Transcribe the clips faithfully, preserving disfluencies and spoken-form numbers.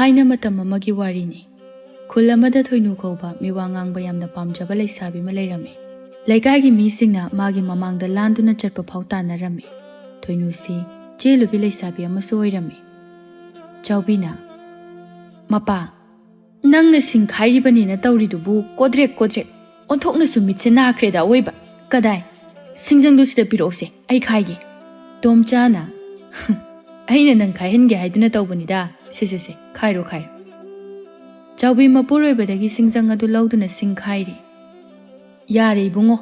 ꯊꯥꯏꯅ ꯃꯇꯝ ꯑꯃꯒꯤ ꯋꯥꯔꯤꯅꯤ꯫ ꯈꯨꯜ ꯑꯃꯗ ꯊꯣꯏꯅꯨ ꯀꯧꯕ ꯃꯤꯋꯥ ꯉꯥꯡꯕ ꯌꯥꯝꯅ ꯄꯥꯝꯖꯕ ꯂꯩꯁꯥꯕꯤ ꯑꯃ ꯂꯩꯔꯝꯃꯤ꯫ ꯂꯩꯀꯥꯏꯒꯤ ꯃꯤꯁꯤꯡꯅ ꯃꯥꯒꯤ ꯃꯃꯥꯡꯗ ꯂꯥꯟꯗꯨꯅ ꯆꯠꯄ ꯐꯥꯎ ꯇꯥꯟꯅꯔꯝꯃꯤ꯫ ꯊꯣꯏꯅꯨꯁꯤ ꯆꯦꯜꯂꯨꯕꯤ ꯂꯩꯁꯥꯕꯤ ꯑꯃꯁꯨ ꯑꯣꯏꯔꯝꯃꯤ꯫ ꯆꯥꯎꯕꯤꯅ, "ꯃꯄꯥ, ꯅꯪꯅ ꯁꯤꯡ ꯈꯥꯏꯔꯤꯕꯅꯦꯅ ꯇꯧꯔꯤꯗꯨꯕꯨ ꯀꯣꯗ꯭ꯔꯦꯛ ꯀꯣꯗ꯭ꯔꯦꯛ, ꯑꯣꯟꯊꯣꯛꯅꯁꯨ ꯃꯤꯠꯁꯦ ꯅꯥꯈ꯭ꯔꯦꯗ ꯑꯋꯣꯏꯕ꯫ ꯀꯗꯥꯏ? ꯁꯤꯡꯖꯪꯗꯨ ꯁꯤꯗ ꯄꯤꯔꯛꯎꯁꯦ, ꯑꯩ ꯈꯥꯏꯒꯦ꯫" ꯇꯣꯝꯆꯥꯅ, "ꯑꯩꯅ ꯅꯪ ꯈꯥꯏꯍꯟꯒꯦ ꯍꯥꯏꯗꯨꯅ ꯇꯧꯕꯅꯤꯗ꯫ ꯁꯦ, ꯁꯦ, ꯁꯦ, ꯈꯥꯏꯔꯣ, ꯈꯥꯏꯔꯣ꯫" ꯆꯥꯎꯕꯤ ꯃꯄꯨꯔꯣꯏꯕꯗꯒꯤ ꯁꯤꯡꯖꯪ ꯑꯗꯨ ꯂꯧꯗꯨꯅ ꯁꯤꯡ ꯈꯥꯏꯔꯤ꯫ "ꯌꯥꯔꯦ ꯏꯕꯨꯡꯉꯣ,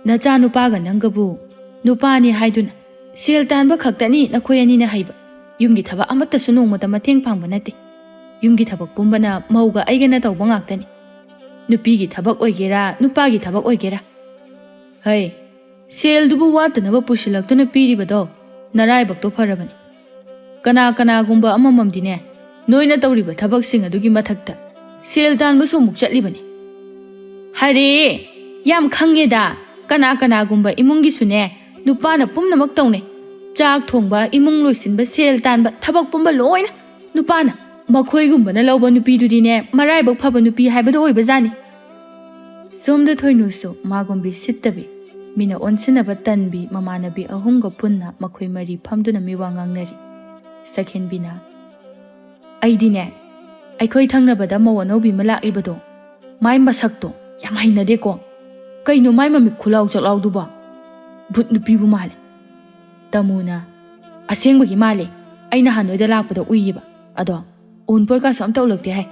ꯅꯆꯥ ꯅꯨꯄꯥꯒ ꯅꯪꯒꯕꯨ ꯅꯨꯄꯥꯅꯤ ꯍꯥꯏꯗꯨꯅ ꯁꯦꯜ ꯇꯥꯟꯕ ꯈꯛꯇꯅꯤ ꯅꯈꯣꯏ ꯑꯅꯤꯅ ꯍꯩꯕ꯫ ꯌꯨꯝꯒꯤ ꯊꯕꯛ ꯑꯃꯠꯇꯁꯨ ꯅꯣꯡꯃꯇ ꯃꯇꯦꯡ ꯄꯥꯡꯕ ꯅꯠꯇꯦ꯫ ꯌꯨꯝꯒꯤ ꯊꯕꯛ ꯄꯨꯝꯕꯅ ꯃꯧꯒ ꯑꯩꯒꯅ ꯇꯧꯕ ꯉꯥꯛꯇꯅꯤ꯫ ꯅꯨꯄꯤꯒꯤ ꯊꯕꯛ ꯑꯣꯏꯒꯦꯔꯥ, ꯅꯨꯄꯥꯒꯤ ꯊꯕꯛ ꯑꯣꯏꯒꯦꯔꯥ꯫ ꯍꯩ, ꯁꯦꯜꯗꯨꯕꯨ ꯋꯥꯠꯇꯅꯕ ꯄꯨꯁꯤꯜꯂꯛꯇꯨꯅ ꯄꯤꯔꯤꯕꯗꯣ ꯅꯔꯥꯏꯕꯛꯇꯣ ꯐꯔꯕꯅꯤ꯫ ꯀꯅꯥ ꯀꯅꯥꯒꯨꯝꯕ ꯑꯃꯃꯝꯗꯤꯅꯦ, ꯅꯣꯏꯅ ꯇꯧꯔꯤꯕ ꯊꯕꯛꯁꯤꯡ ꯑꯗꯨꯒꯤ ꯃꯊꯛꯇ ꯁꯦꯜ ꯇꯥꯟꯕꯁꯨ ꯑꯃꯨꯛ ꯆꯠꯂꯤꯕꯅꯤ꯫" "ꯍꯥꯏꯔꯦ, ꯌꯥꯝ ꯈꯪꯉꯦꯗ꯫ ꯀꯅꯥ ꯀꯅꯥꯒꯨꯝꯕ ꯏꯃꯨꯡꯒꯤꯁꯨꯅꯦ, ꯅꯨꯄꯥꯅ ꯄꯨꯝꯅꯃꯛ ꯇꯧꯅꯩ꯫ ꯆꯥꯛ ꯊꯣꯡꯕ, ꯏꯃꯨꯡ ꯂꯣꯏꯁꯤꯟꯕ, ꯁꯦꯜ ꯇꯥꯟꯕ, ꯊꯕꯛ ꯄꯨꯝꯕ ꯂꯣꯏꯅ ꯅꯨꯄꯥꯅ꯫ ꯃꯈꯣꯏꯒꯨꯝꯕꯅ ꯂꯧꯕ ꯅꯨꯄꯤꯗꯨꯗꯤꯅꯦ, ꯃꯔꯥꯏꯕꯛ ꯐꯕ ꯅꯨꯄꯤ ꯍꯥꯏꯕꯗꯣ ꯑꯣꯏꯕꯖꯥꯠꯅꯤ꯫" ꯁꯣꯝꯗ ꯊꯣꯏꯅꯨꯁꯨ ꯃꯥꯒꯨꯝꯕꯤ ꯁꯤꯠꯇꯕꯤ, ꯃꯤꯅ ꯑꯣꯟꯁꯤꯟꯅꯕ ꯇꯟꯕꯤ ꯃꯃꯥꯟꯅꯕꯤ ꯑꯍꯨꯝꯒ ꯄꯨꯟꯅ ꯃꯈꯣꯏ ꯃꯔꯤ ꯐꯝꯗꯨꯅ ꯃꯤꯋꯥ ꯉꯥꯡꯅꯔꯤ꯫ ꯁꯛꯍꯦꯟꯕꯤꯅ, "ꯑꯩꯗꯤꯅꯦ, ꯑꯩꯈꯣꯏ ꯊꯪꯅꯕꯗ ꯃꯧ ꯑꯅꯧꯕꯤ ꯑꯃ ꯂꯥꯛꯂꯤꯕꯗꯣ, ꯃꯥꯏ ꯃꯁꯛꯇꯣ ꯌꯥꯝ ꯍꯩꯅꯗꯦꯀꯣ꯫ ꯀꯩꯅꯣ ꯃꯥꯏ ꯃꯃꯤꯠ ꯈꯨꯂꯥꯎ ꯆꯥꯛꯂꯥꯎꯗꯨꯕꯣ? ꯚꯨꯠ ꯅꯨꯄꯤꯕꯨ ꯃꯥꯜꯂꯦ꯫" ꯇꯃꯨꯅ, "ꯑꯁꯦꯡꯕꯒꯤ ꯃꯥꯜꯂꯦ, ꯑꯩ ꯅꯍꯥꯟ ꯅꯣꯏꯗ ꯂꯥꯛꯄꯗ ꯎꯏꯌꯦꯕ꯫ ꯑꯗꯣ ꯑꯎꯟꯄꯣꯠꯀꯥꯁꯨ ꯑꯝꯇ ꯎꯠꯂꯛꯇꯦ ꯍꯥꯏ꯫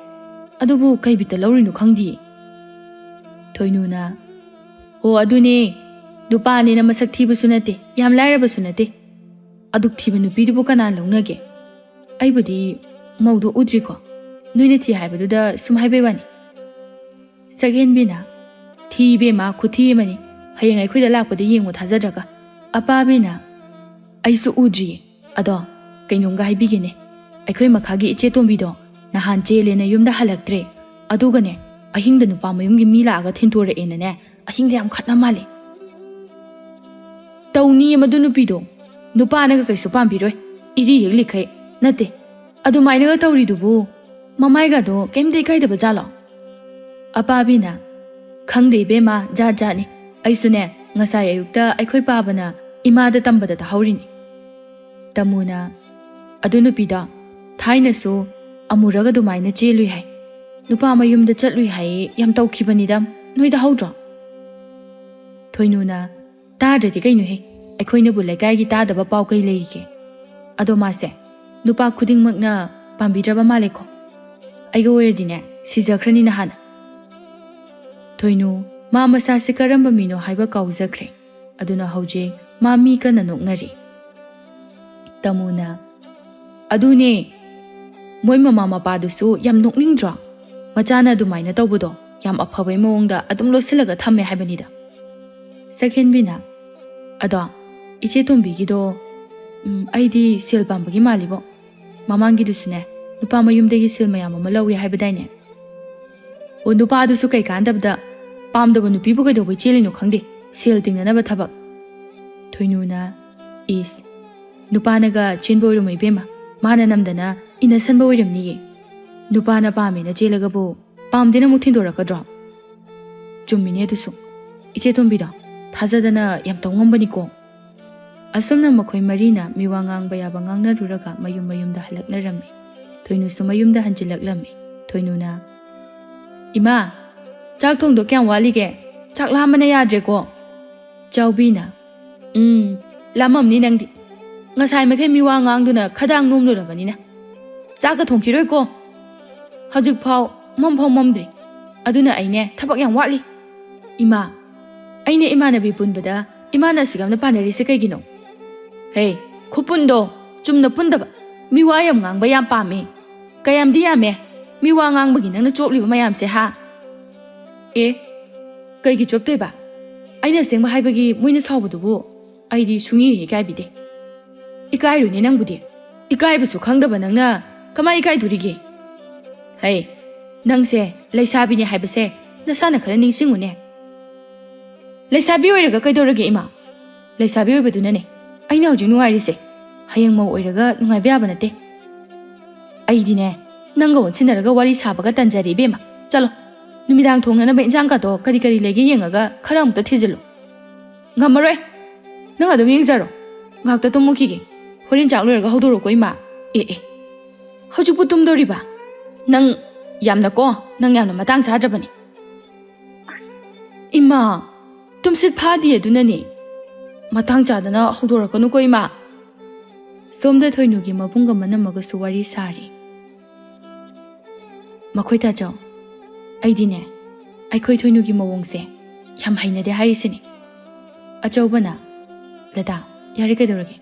ꯑꯗꯨꯕꯨ ꯀꯩ ꯕꯤꯠꯇ ꯂꯧꯔꯤꯅꯣ ꯈꯪꯗꯤꯌꯦ꯫" ꯊꯣꯏꯅꯨꯅ, "ꯍꯣ ꯑꯗꯨꯅꯦ, ꯅꯨꯄꯥꯅꯤꯅ ꯃꯁꯛ ꯊꯤꯕꯁꯨ ꯅꯠꯇꯦ, ꯌꯥꯝ ꯂꯥꯏꯔꯕꯁꯨ ꯅꯠꯇꯦ꯫ ꯑꯗꯨꯛ ꯊꯤꯕ ꯅꯨꯄꯤꯗꯨꯕꯨ ꯀꯅꯥ ꯂꯧꯅꯒꯦ? ꯑꯩꯕꯨꯗꯤ ꯃꯧꯗꯣ ꯎꯗ꯭ꯔꯤꯀꯣ, ꯅꯣꯏꯅ ꯊꯤ ꯍꯥꯏꯕꯗꯨꯗ ꯁꯨꯝ ꯍꯥꯏꯕꯩ ꯋꯥꯅꯤ꯫" ꯁꯛꯍꯦꯟꯕꯤꯅ, "ꯊꯤ ꯏꯕꯦꯝꯃ, ꯈꯨꯊꯤ ꯑꯃꯅꯤ꯫ ꯍꯌꯦꯡ ꯑꯩꯈꯣꯏꯗ ꯂꯥꯛꯄꯗ ꯌꯦꯡꯉꯣ ꯊꯥꯖꯗ꯭ꯔꯒ꯫" ꯑꯄꯥꯕꯤꯅ, "ꯑꯩꯁꯨ ꯎꯗ꯭ꯔꯤꯌꯦ꯫ ꯑꯗꯣ ꯀꯩꯅꯣꯝꯒ ꯍꯥꯏꯕꯤꯒꯦꯅꯦ, ꯑꯩꯈꯣꯏ ꯃꯈꯥꯒꯤ ꯏꯆꯦ ꯇꯣꯝꯕꯤꯗꯣ ꯅꯍꯥꯟ ꯆꯦꯜꯂꯦꯅ ꯌꯨꯝꯗ ꯍꯜꯂꯛꯇ꯭ꯔꯦ꯫ ꯑꯗꯨꯒꯅꯦ, ꯑꯍꯤꯡꯗ ꯅꯨꯄꯥ ꯃꯌꯨꯝꯒꯤ ꯃꯤ ꯂꯥꯛꯑꯒ ꯊꯤꯟꯇꯣꯔꯛꯑꯦꯅꯅꯦ, ꯑꯍꯤꯡꯗ ꯌꯥꯝ ꯈꯠꯅ ꯃꯥꯜꯂꯦ꯫ ꯇꯧꯅꯤꯌꯦ ꯃꯗꯨ ꯅꯨꯄꯤꯗꯣ, ꯅꯨꯄꯥꯅꯒ ꯀꯩꯁꯨ ꯄꯥꯝꯕꯤꯔꯣꯏ, ꯏꯔꯤ ꯍꯦꯛ ꯂꯤꯈꯩ꯫ ꯅꯠꯇꯦ, ꯑꯗꯨꯃꯥꯏꯅꯒ ꯇꯧꯔꯤꯗꯨꯕꯨ ꯃꯃꯥꯏꯒꯗꯣ ꯀꯩꯝꯇ ꯏꯀꯥꯏꯗꯕ ꯖꯥꯠꯂꯣ? ꯑꯄꯥꯕꯤꯅ, "ꯈꯪꯗꯦ ꯏꯕꯦꯝꯃ, ꯖꯥꯠ ꯖꯥꯠꯅꯤ꯫ ꯑꯩꯁꯨꯅꯦ, ꯉꯁꯥꯏ ꯑꯌꯨꯛꯇ ꯑꯩꯈꯣꯏ ꯄꯥꯕꯅ ꯏꯃꯥꯗ ꯇꯝꯕꯗ ꯇꯥꯍꯧꯔꯤꯅꯤ꯫" ꯇꯃꯨꯅ, "ꯑꯗꯨ ꯅꯨꯄꯤꯗꯣ ꯊꯥꯏꯅꯁꯨ ꯑꯃꯨꯔꯛ ꯑꯗꯨꯃꯥꯏꯅ ꯆꯦꯜꯂꯨꯏ ꯍꯥꯏ, ꯅꯨꯄꯥ ꯃꯌꯨꯝꯗ ꯆꯠꯂꯨꯏ ꯍꯥꯏꯌꯦ, ꯌꯥꯝ ꯇꯧꯈꯤꯕꯅꯤꯗ, ꯅꯣꯏꯗ ꯍꯧꯗ꯭ꯔꯣ?" ꯊꯣꯏꯅꯨꯅ, "ꯇꯥꯗ꯭ꯔꯗꯤ ꯀꯩꯅꯣꯍꯦ, ꯑꯩꯈꯣꯏꯅꯕꯨ ꯂꯩꯀꯥꯏꯒꯤ ꯇꯥꯗꯕ ꯄꯥꯎ ꯀꯩ ꯂꯩꯔꯤꯒꯦ? ꯑꯗꯣ ꯃꯥꯁꯦ ꯅꯨꯄꯥ ꯈꯨꯗꯤꯡꯃꯛꯅ ꯄꯥꯝꯕꯤꯗ꯭ꯔꯕ ꯃꯥꯜꯂꯦꯀꯣ꯫ ꯑꯩꯒ ꯑꯣꯏꯔꯗꯤꯅꯦ, ꯁꯤꯖꯈ꯭ꯔꯅꯤ ꯅꯍꯥꯟꯅ꯫" ꯊꯣꯏꯅꯨ, ꯃꯥ ꯃꯁꯥꯁꯦ ꯀꯔꯝꯕ ꯃꯤꯅꯣ ꯍꯥꯏꯕ ꯀꯥꯎꯖꯈ꯭ꯔꯦ꯫ ꯑꯗꯨꯅ ꯍꯧꯖꯤꯛ ꯃꯥ ꯃꯤ ꯀꯟꯅ ꯅꯣꯛꯅꯔꯤ꯫ ꯇꯃꯨꯅ, "ꯑꯗꯨꯅꯦ, ꯃꯣꯏ ꯃꯃꯥ ꯃꯄꯥꯗꯨꯁꯨ ꯌꯥꯝ ꯅꯣꯛꯅꯤꯡꯗ꯭ꯔꯣ? ꯃꯆꯥꯅ ꯑꯗꯨꯃꯥꯏꯅ ꯇꯧꯕꯗꯣ ꯌꯥꯝ ꯑꯐꯕꯩ ꯃꯑꯣꯡꯗ ꯑꯗꯨꯝ ꯂꯣꯠꯁꯤꯜꯂꯒ ꯊꯝꯃꯦ ꯍꯥꯏꯕꯅꯤꯗ꯫" ꯁꯛꯍꯦꯟꯕꯤꯅ, "ꯑꯗꯣ ꯏꯆꯦ ꯇꯣꯝꯕꯤꯒꯤꯗꯣ, ꯎꯝ, ꯑꯩꯗꯤ ꯁꯦꯜ ꯄꯥꯝꯕꯒꯤ ꯃꯥꯜꯂꯤꯕꯣ꯫ ꯃꯃꯥꯡꯒꯤꯗꯨꯁꯨꯅꯦ, ꯅꯨꯄꯥ ꯃꯌꯨꯝꯗꯒꯤ ꯁꯦꯜ ꯃꯌꯥꯝ ꯑꯃ ꯂꯧꯏ ꯍꯥꯏꯕꯗꯥꯏꯅꯦ? ꯑꯣ, ꯅꯨꯄꯥꯗꯨꯁꯨ ꯀꯩ ꯀꯥꯟꯗꯕꯗ ꯄꯥꯝꯗꯕ ꯅꯨꯄꯤꯕꯨ ꯀꯩꯗꯧꯕꯩ ꯆꯦꯜꯂꯤꯅꯣ ꯈꯪꯗꯦ, ꯁꯦꯜ ꯇꯤꯡꯅꯅꯕ ꯊꯕꯛ꯫" ꯊꯣꯏꯅꯨꯅ, "ꯏꯁ, ꯅꯨꯄꯥꯅꯒ ꯆꯦꯟꯕ ꯑꯣꯏꯔꯝꯃꯣꯏ ꯏꯕꯦꯝꯃ, ꯃꯥꯅ ꯅꯝꯗꯅ ꯏꯟꯅꯁꯟꯕ ꯑꯣꯏꯔꯝꯅꯤꯌꯦ꯫ ꯅꯨꯄꯥꯅ ꯄꯥꯝꯃꯦꯅ ꯆꯦꯜꯂꯒꯕꯨ ꯄꯥꯝꯗꯦꯅ ꯑꯃꯨꯛ ꯊꯤꯟꯗꯣꯔꯛꯀꯗ꯭ꯔꯣ? ꯆꯨꯝꯃꯤꯅꯦ ꯑꯗꯨꯁꯨ꯫ ꯏꯆꯦ ꯇꯣꯝꯕꯤꯗꯣ ꯊꯥꯖꯗꯅ ꯌꯥꯝ ꯇꯧ ꯉꯝꯕꯅꯤꯀꯣ꯫" ꯑꯁꯨꯝꯅ ꯃꯈꯣꯏ ꯃꯔꯤꯅ ꯃꯤꯋꯥ ꯉꯥꯡꯕ ꯌꯥꯕ ꯉꯥꯡꯅꯔꯨꯔꯒ ꯃꯌꯨꯝ ꯃꯌꯨꯝꯗ ꯍꯜꯂꯛꯅꯔꯝꯃꯤ꯫ ꯊꯣꯏꯅꯨꯁꯨ ꯃꯌꯨꯝꯗ ꯍꯟꯖꯤꯜꯂꯛꯂꯝꯃꯤ꯫ ꯊꯣꯏꯅꯨꯅ, "ꯏꯃꯥ, ꯆꯥꯛ ꯊꯣꯡꯗꯣ ꯀꯌꯥꯝ ꯋꯥꯠꯂꯤꯒꯦ? ꯆꯥꯛ ꯂꯥꯝꯕꯅ ꯌꯥꯗ꯭ꯔꯦꯀꯣ꯫" ꯆꯥꯎꯕꯤꯅ, "ꯎꯝ, ꯂꯥꯝꯃꯝꯅꯤ ꯅꯪꯗꯤ꯫ ꯉꯁꯥꯏ ꯃꯈꯩ ꯃꯤꯋꯥ ꯉꯥꯡꯗꯨꯅ ꯈꯗꯥꯡ ꯅꯣꯝꯂꯨꯔꯕꯅꯤꯅ꯫ ꯆꯥꯛꯀ ꯊꯣꯡꯈꯤꯔꯣꯏꯀꯣ꯫ ꯍꯧꯖꯤꯛꯐꯥꯎ ꯃꯝꯐꯥꯎ ꯃꯝꯗ꯭ꯔꯤ꯫ ꯑꯗꯨꯅ ꯑꯩꯅꯦ, ꯊꯕꯛ ꯌꯥꯝ ꯋꯥꯠꯂꯤ꯫ ꯏꯃꯥ, ꯑꯩꯅ ꯏꯃꯥꯟꯅꯕꯤ ꯄꯨꯟꯕꯗ ꯏꯃꯥꯅ ꯑꯁꯨꯛ ꯌꯥꯝꯅ ꯄꯥꯅꯔꯤꯁꯦ ꯀꯩꯒꯤꯅꯣ? ꯍꯦ, ꯈꯨꯄꯨꯟꯗꯣ ꯆꯨꯝꯅ ꯄꯨꯟꯗꯕ, ꯃꯤꯋꯥ ꯌꯥꯝ ꯉꯥꯡꯕ ꯌꯥꯝ ꯄꯥꯝꯃꯤ꯫ ꯀꯌꯥꯝꯗꯤ ꯌꯥꯝꯃꯦ ꯃꯤꯋꯥ ꯉꯥꯡꯕꯒꯤ ꯅꯪꯅ ꯆꯣꯞꯂꯤꯕ ꯃꯌꯥꯝꯁꯦ, ꯍꯥ?" "ꯑꯦ, ꯀꯩꯒꯤ ꯆꯣꯞꯇꯣꯏꯕ? ꯑꯩꯅ ꯑꯁꯦꯡꯕ ꯍꯥꯏꯕꯒꯤ ꯃꯣꯏꯅ ꯁꯥꯎꯕꯗꯨꯕꯨ ꯑꯩꯗꯤ ꯁꯨꯡꯏ ꯍꯦꯛ ꯏꯀꯥꯏꯕꯤꯗꯦ꯫ ꯏꯀꯥꯏꯔꯣꯏꯅꯦ ꯅꯪꯕꯨꯗꯤ꯫ ꯏꯀꯥꯏꯕꯁꯨ ꯈꯪꯗꯕ ꯅꯪꯅ ꯀꯃꯥꯏ ꯏꯀꯥꯏꯗꯣꯔꯤꯒꯦ? ꯍꯩ, ꯅꯪꯁꯦ ꯂꯩꯁꯥꯕꯤꯅꯦ ꯍꯥꯏꯕꯁꯦ ꯅꯁꯥꯅ ꯈꯔ ꯅꯤꯡꯁꯤꯡꯉꯨꯅꯦ꯫ ꯂꯩꯁꯥꯕꯤ ꯑꯣꯏꯔꯒ ꯀꯩꯗꯧꯔꯒꯦ ꯏꯃꯥ? ꯂꯩꯁꯥꯕꯤ ꯑꯣꯏꯕꯗꯨꯅꯅꯦ ꯑꯩꯅ ꯍꯧꯖꯤꯛ ꯅꯨꯡꯉꯥꯏꯔꯤꯁꯦ꯫ ꯍꯌꯦꯡ ꯃꯧ ꯑꯣꯏꯔꯒ ꯅꯨꯡꯉꯥꯏꯕ ꯌꯥꯕ ꯅꯠꯇꯦ꯫ ꯑꯩꯗꯤꯅꯦ, ꯅꯪꯒ ꯑꯣꯟꯁꯤꯟꯅꯔꯒ ꯋꯥꯔꯤ ꯁꯥꯕꯒ ꯇꯟꯖꯔꯦ ꯏꯕꯦꯝꯃ꯫ ꯆꯠꯂꯣ, ꯅꯨꯃꯤꯗꯥꯡ ꯊꯣꯡꯅꯅꯕ ꯏꯟꯖꯥꯡ ꯀꯥꯗꯣ ꯀꯔꯤ ꯀꯔꯤ ꯂꯩꯒꯦ ꯌꯦꯡꯉꯒ ꯈꯔ ꯑꯃꯨꯛꯇ ꯊꯤꯖꯤꯜꯂꯨ꯫ ꯉꯝꯃꯔꯣꯏ, ꯅꯪ ꯑꯗꯨꯝ ꯌꯦꯡꯖꯔꯣ꯫ ꯉꯥꯏꯍꯥꯛꯇ ꯇꯨꯝꯃꯨꯈꯤꯒꯦ꯫ ꯍꯣꯔꯦꯟ ꯆꯥꯛ ꯂꯣꯏꯔꯒ ꯍꯧꯗꯣꯔꯛꯎꯀꯣ ꯏꯃꯥ꯫ ꯑꯦ ꯑꯦ, ꯍꯧꯖꯤꯛꯄꯨ ꯇꯨꯝꯗꯣꯔꯤꯕ? ꯅꯪ ꯌꯥꯝꯅꯀꯣ, ꯅꯪ ꯌꯥꯝꯅ ꯃꯇꯥꯡ ꯆꯥꯗ꯭ꯔꯕꯅꯤ꯫ ꯏꯃꯥ, ꯇꯨꯝꯁꯤꯠ ꯐꯥꯗꯦ ꯑꯗꯨꯅꯅꯦ꯫ ꯃꯇꯥꯡ ꯆꯥꯗꯅ ꯍꯧꯗꯣꯔꯛꯀꯅꯨꯀꯣ ꯏꯃꯥ꯫ ꯁꯣꯝꯗ ꯊꯣꯏꯅꯨꯒꯤ ꯃꯕꯨꯡꯒ ꯃꯅꯝꯃꯒꯁꯨ ꯋꯥꯔꯤ ꯁꯥꯔꯤ꯫ ꯃꯈꯣꯏ ꯇꯥꯆꯧ, ꯑꯩꯗꯤꯅꯦ, ꯑꯩꯈꯣꯏ ꯊꯣꯏꯅꯨꯒꯤ ꯃꯑꯣꯡꯁꯦ ꯌꯥꯝ ꯍꯩꯅꯗꯦ ꯍꯥꯏꯔꯤꯁꯤꯅꯤ꯫ ꯑꯆꯧꯕꯅ, "ꯂꯇꯥ, ꯌꯥꯔꯦ, ꯀꯩꯗꯧꯔꯒꯦ?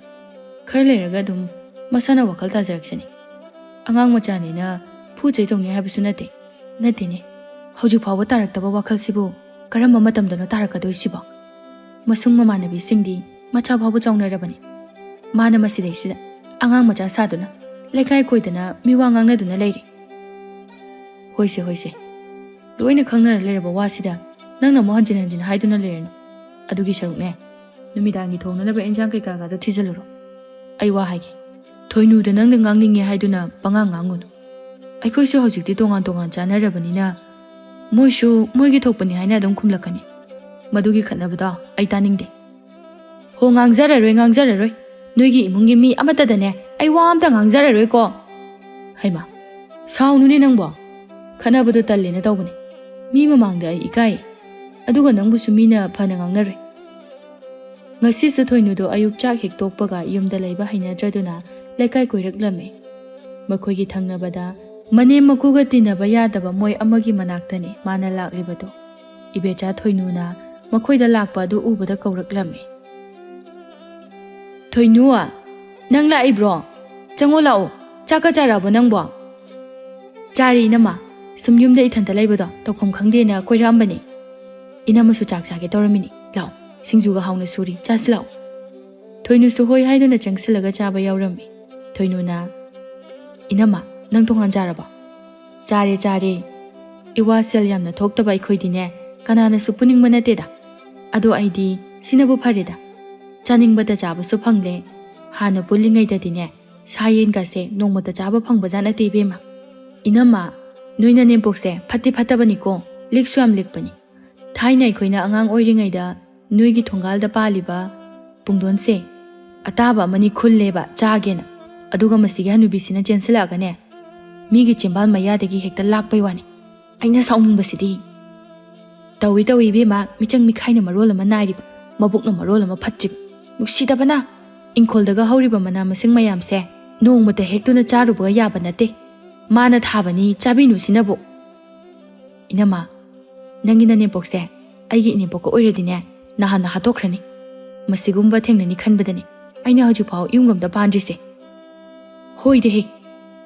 ꯈꯔ ꯂꯩꯔꯒ ꯑꯗꯨꯝ ꯃꯁꯥꯅ ꯋꯥꯈꯜ ꯇꯥꯖꯔꯛꯁꯅꯤ꯫ ꯑꯉꯥꯡ ꯃꯆꯥꯅꯤꯅ ꯐꯨ ꯆꯩ ꯇꯧꯅꯤ ꯍꯥꯏꯕꯁꯨ ꯅꯠꯇꯦ꯫ ꯅꯠꯇꯦꯅꯦ, ꯍꯧꯖꯤꯛ ꯐꯥꯎꯕ ꯇꯥꯔꯛꯇꯕ ꯋꯥꯈꯜꯁꯤꯕꯨ ꯀꯔꯝꯕ ꯃꯇꯝꯗꯅꯣ ꯇꯥꯔꯛꯀꯗꯣꯏꯁꯤꯕꯣ? ꯃꯁꯨꯡ ꯃꯃꯥꯟꯅꯕꯤꯁꯤꯡꯗꯤ ꯃꯆꯥ ꯐꯥꯎꯕ ꯆꯥꯎꯅꯔꯕꯅꯤ꯫ ꯃꯥꯅ ꯃꯁꯤꯗꯩꯁꯤꯗ ꯑꯉꯥꯡ ꯃꯆꯥ ꯁꯥꯗꯨꯅ ꯂꯩꯀꯥꯏ ꯀꯣꯏꯗꯅ ꯃꯤꯋꯥ ꯉꯥꯡꯅꯗꯨꯅ ꯂꯩꯔꯦ꯫" "ꯍꯣꯏꯁꯦ, ꯍꯣꯏꯁꯦ, ꯂꯣꯏꯅ ꯈꯪꯅꯔ ꯂꯩꯔꯕ ꯋꯥꯁꯤꯗ ꯅꯪꯅ ꯑꯃꯨꯛ ꯍꯟꯖꯤꯟ ꯍꯟꯖꯤꯟ ꯍꯥꯏꯗꯨꯅ ꯂꯩꯔꯅꯨ꯫ ꯑꯗꯨꯒꯤ ꯁꯔꯨꯛꯅꯦ, ꯅꯨꯃꯤꯗꯥꯡꯒꯤ ꯊꯣꯡꯅꯅꯕ ꯏꯟꯖꯥꯡ ꯀꯩꯀꯥꯒꯗꯣ ꯊꯤꯖꯤꯜꯂꯨꯔꯣ꯫ ꯑꯩ ꯋꯥ ꯍꯥꯏꯒꯦ, ꯊꯣꯏꯅꯨꯗ ꯅꯪꯅ ꯉꯥꯡꯅꯤꯡꯉꯦ ꯍꯥꯏꯗꯨꯅ ꯄꯉꯥꯡ ꯉꯥꯡꯉꯨꯅꯨ꯫ ꯑꯩꯈꯣꯏꯁꯨ ꯍꯧꯖꯤꯛꯇꯤ ꯇꯣꯉꯥꯟ ꯇꯣꯉꯥꯟ ꯆꯥꯅꯔꯕꯅꯤꯅ ꯃꯣꯏꯁꯨ ꯃꯣꯏꯒꯤ ꯊꯣꯛꯄꯅꯤ ꯍꯥꯏꯅ ꯑꯗꯨꯝ ꯈꯨꯝꯂꯛꯀꯅꯤ꯫ ꯃꯗꯨꯒꯤ ꯈꯠꯅꯕꯗꯣ ꯑꯩ ꯇꯥꯅꯤꯡꯗꯦ꯫" "ꯍꯣ, ꯉꯥꯡꯖꯔꯔꯣꯏ, ꯉꯥꯡꯖꯔꯔꯣꯏ꯫ ꯅꯣꯏꯒꯤ ꯏꯃꯨꯡꯒꯤ ꯃꯤ ꯑꯃꯠꯇꯗꯅꯦ ꯑꯩ ꯋꯥ ꯑꯝꯇ ꯉꯥꯡꯖꯔꯔꯣꯏꯀꯣ꯫" "ꯍꯩꯃꯥ, ꯁꯥꯎꯅꯨꯅꯦ ꯅꯪꯕꯣ꯫ ꯈꯠꯅꯕꯗꯣ ꯇꯜꯂꯦꯅ ꯇꯧꯕꯅꯦ꯫ ꯃꯤ ꯃꯃꯥꯡꯗ ꯑꯩ ꯏꯀꯥꯏ꯫ ꯑꯗꯨꯒ ꯅꯪꯕꯨꯁꯨ ꯃꯤꯅ ꯐꯅ ꯉꯥꯡꯅꯔꯣꯏ꯫" ꯉꯁꯤꯁꯨ ꯊꯣꯏꯅꯨꯗꯣ ꯑꯌꯨꯛ ꯆꯥꯛ ꯍꯦꯛ ꯇꯣꯛꯄꯒ ꯌꯨꯝꯗ ꯂꯩꯕ ꯍꯩꯅꯗ꯭ꯔꯗꯨꯅ ꯂꯩꯀꯥꯏ ꯀꯣꯏꯔꯛꯂꯝꯃꯤ꯫ ꯃꯈꯣꯏꯒꯤ ꯊꯪꯅꯕꯗ ꯃꯅꯦꯝ ꯃꯀꯨꯒ ꯇꯤꯟꯅꯕ ꯌꯥꯗꯕ ꯃꯣꯏ ꯑꯃꯒꯤ ꯃꯅꯥꯛꯇꯅꯤ ꯃꯥꯅ ꯂꯥꯛꯂꯤꯕꯗꯣ꯫ ꯏꯕꯦꯆꯥ ꯊꯣꯏꯅꯨꯅ ꯃꯈꯣꯏꯗ ꯂꯥꯛꯄ ꯑꯗꯨ ꯎꯕꯗ ꯀꯧꯔꯛꯂꯝꯃꯤ꯫ "ꯊꯣꯏꯅꯨ, ꯅꯪ ꯂꯥꯛꯏꯕ꯭ꯔꯣ? ꯆꯪꯉꯣ ꯂꯥꯛꯑꯣ꯫ ꯆꯥꯛꯀ ꯆꯥꯔꯛꯑꯕꯣ ꯅꯪꯕꯣ?" "ꯆꯥꯔꯦ ꯏꯅꯝꯃ꯫ ꯁꯨꯝ ꯌꯨꯝꯗ ꯏꯊꯟꯇ ꯂꯩꯕꯗꯣ ꯇꯧꯐꯝ ꯈꯪꯗꯦꯅ ꯀꯣꯏꯔꯛꯑꯝꯕꯅꯦ꯫ ꯏꯅꯝꯃꯁꯨ ꯆꯥꯛ ꯆꯥꯒꯦ ꯇꯧꯔꯝꯃꯤꯅꯤ꯫ ꯂꯥꯛꯑꯣ, ꯁꯤꯡꯖꯨꯒ ꯍꯥꯎꯅ ꯁꯨꯔꯤ, ꯆꯥꯁꯤ ꯂꯥꯛꯑꯣ꯫" ꯊꯣꯏꯅꯨꯁꯨ ꯍꯣꯏ ꯍꯥꯏꯗꯨꯅ ꯆꯪꯁꯤꯜꯂꯒ ꯆꯥꯕ ꯌꯥꯎꯔꯝꯃꯤ꯫ ꯊꯣꯏꯅꯨꯅ, "ꯏꯅꯝꯃ, ꯅꯪ ꯇꯣꯉꯥꯟ ꯆꯥꯔꯕꯣ?" "ꯆꯥꯔꯦ, ꯆꯥꯔꯦ꯫ ꯏꯋꯥ ꯁꯦꯜ ꯌꯥꯝꯅ ꯊꯣꯛꯇꯕ ꯑꯩꯈꯣꯏꯗꯤꯅꯦ, ꯀꯅꯥꯅꯁꯨ ꯄꯨꯅꯤꯡꯕ ꯅꯠꯇꯦꯗ꯫ ꯑꯗꯣ ꯑꯩꯗꯤ ꯁꯤꯅꯕꯨ ꯐꯔꯦꯗ꯫ ꯆꯥꯅꯤꯡꯕꯗ ꯆꯥꯕꯁꯨ ꯐꯪꯂꯦ꯫ ꯍꯥꯟꯅ ꯄꯨꯜꯂꯤꯉꯩꯗꯗꯤꯅꯦ, ꯁꯥ ꯌꯦꯟꯒꯁꯦ ꯅꯣꯡꯃꯇ ꯆꯥꯕ ꯐꯪꯕꯖꯥꯠ ꯅꯠꯇꯦ ꯏꯕꯦꯝꯃ꯫ ꯏꯅꯝꯃ, ꯅꯣꯏ ꯅꯅꯦꯝꯄꯣꯛꯁꯦ ꯐꯠꯇꯤ ꯐꯠꯇꯕꯅꯤꯀꯣ, ꯂꯤꯛꯁꯨ ꯌꯥꯝ ꯂꯤꯛꯄꯅꯤ꯫ ꯊꯥꯏꯅ ꯑꯩꯈꯣꯏꯅ ꯑꯉꯥꯡ ꯑꯣꯏꯔꯤꯉꯩꯗ ꯅꯣꯏꯒꯤ ꯊꯣꯡꯒꯥꯜꯗ ꯄꯥꯜꯂꯤꯕ ꯄꯨꯡꯗꯣꯟꯁꯦ ꯑꯇꯥꯕ ꯑꯃꯅꯤ ꯈꯨꯜꯂꯦꯕ ꯆꯥꯒꯦꯅ꯫ ꯑꯗꯨꯒ ꯃꯁꯤꯒꯤ ꯍꯅꯨꯕꯤꯁꯤꯅ ꯆꯦꯟꯁꯤꯜꯂꯛꯑꯒꯅꯦ, ꯃꯤꯒꯤ ꯆꯤꯝꯕꯥꯜ ꯃꯌꯥꯗꯒꯤ ꯍꯦꯛꯇ ꯂꯥꯛꯄꯩ ꯋꯥꯅꯤ꯫ ꯑꯩꯅ ꯁꯥꯎꯅꯤꯡꯕꯁꯤꯗꯤ꯫ ꯇꯧꯏ ꯇꯧꯏ ꯏꯕꯦꯝꯃ, ꯃꯤꯆꯪ ꯃꯤꯈꯥꯏꯅ ꯃꯔꯣꯜ ꯑꯃ ꯅꯥꯏꯔꯤꯕ, ꯃꯕꯨꯛꯅ ꯃꯔꯣꯜ ꯑꯃ ꯐꯠꯇ꯭ꯔꯤꯕ꯫ ꯅꯨꯡꯁꯤꯗꯕꯅ꯫ ꯏꯪꯈꯣꯜꯗꯒ ꯍꯧꯔꯤꯕ ꯃꯅꯥ ꯃꯁꯤꯡ ꯃꯌꯥꯝꯁꯦ ꯅꯣꯡꯃꯇ ꯍꯦꯛꯇꯨꯅ ꯆꯥꯔꯨꯕꯒ ꯌꯥꯕ ꯅꯠꯇꯦ꯫ ꯃꯥꯅ ꯊꯥꯕꯅꯤ, ꯆꯥꯕꯤꯅꯨ ꯁꯤꯅꯕꯨ꯫ ꯏꯅꯝꯃ, ꯅꯪꯒꯤ ꯅꯅꯦꯝꯄꯣꯛꯁꯦ ꯑꯩꯒꯤ ꯏꯅꯦꯝꯄꯣꯛꯀ ꯑꯣꯏꯔꯗꯤꯅꯦ, ꯅꯍꯥꯟꯅ ꯍꯥꯠꯇꯣꯛꯈ꯭ꯔꯅꯤ꯫ ꯃꯁꯤꯒꯨꯝꯕ ꯊꯦꯡꯅꯅꯤ ꯈꯟꯕꯗꯅꯦ ꯑꯩꯅ ꯍꯧꯖꯤꯛꯐꯥꯎ ꯌꯨꯝꯒ ꯑꯝꯇ ꯄꯥꯟꯗ꯭ꯔꯤꯁꯦ꯫ ꯍꯣꯏꯗꯦꯍꯦ,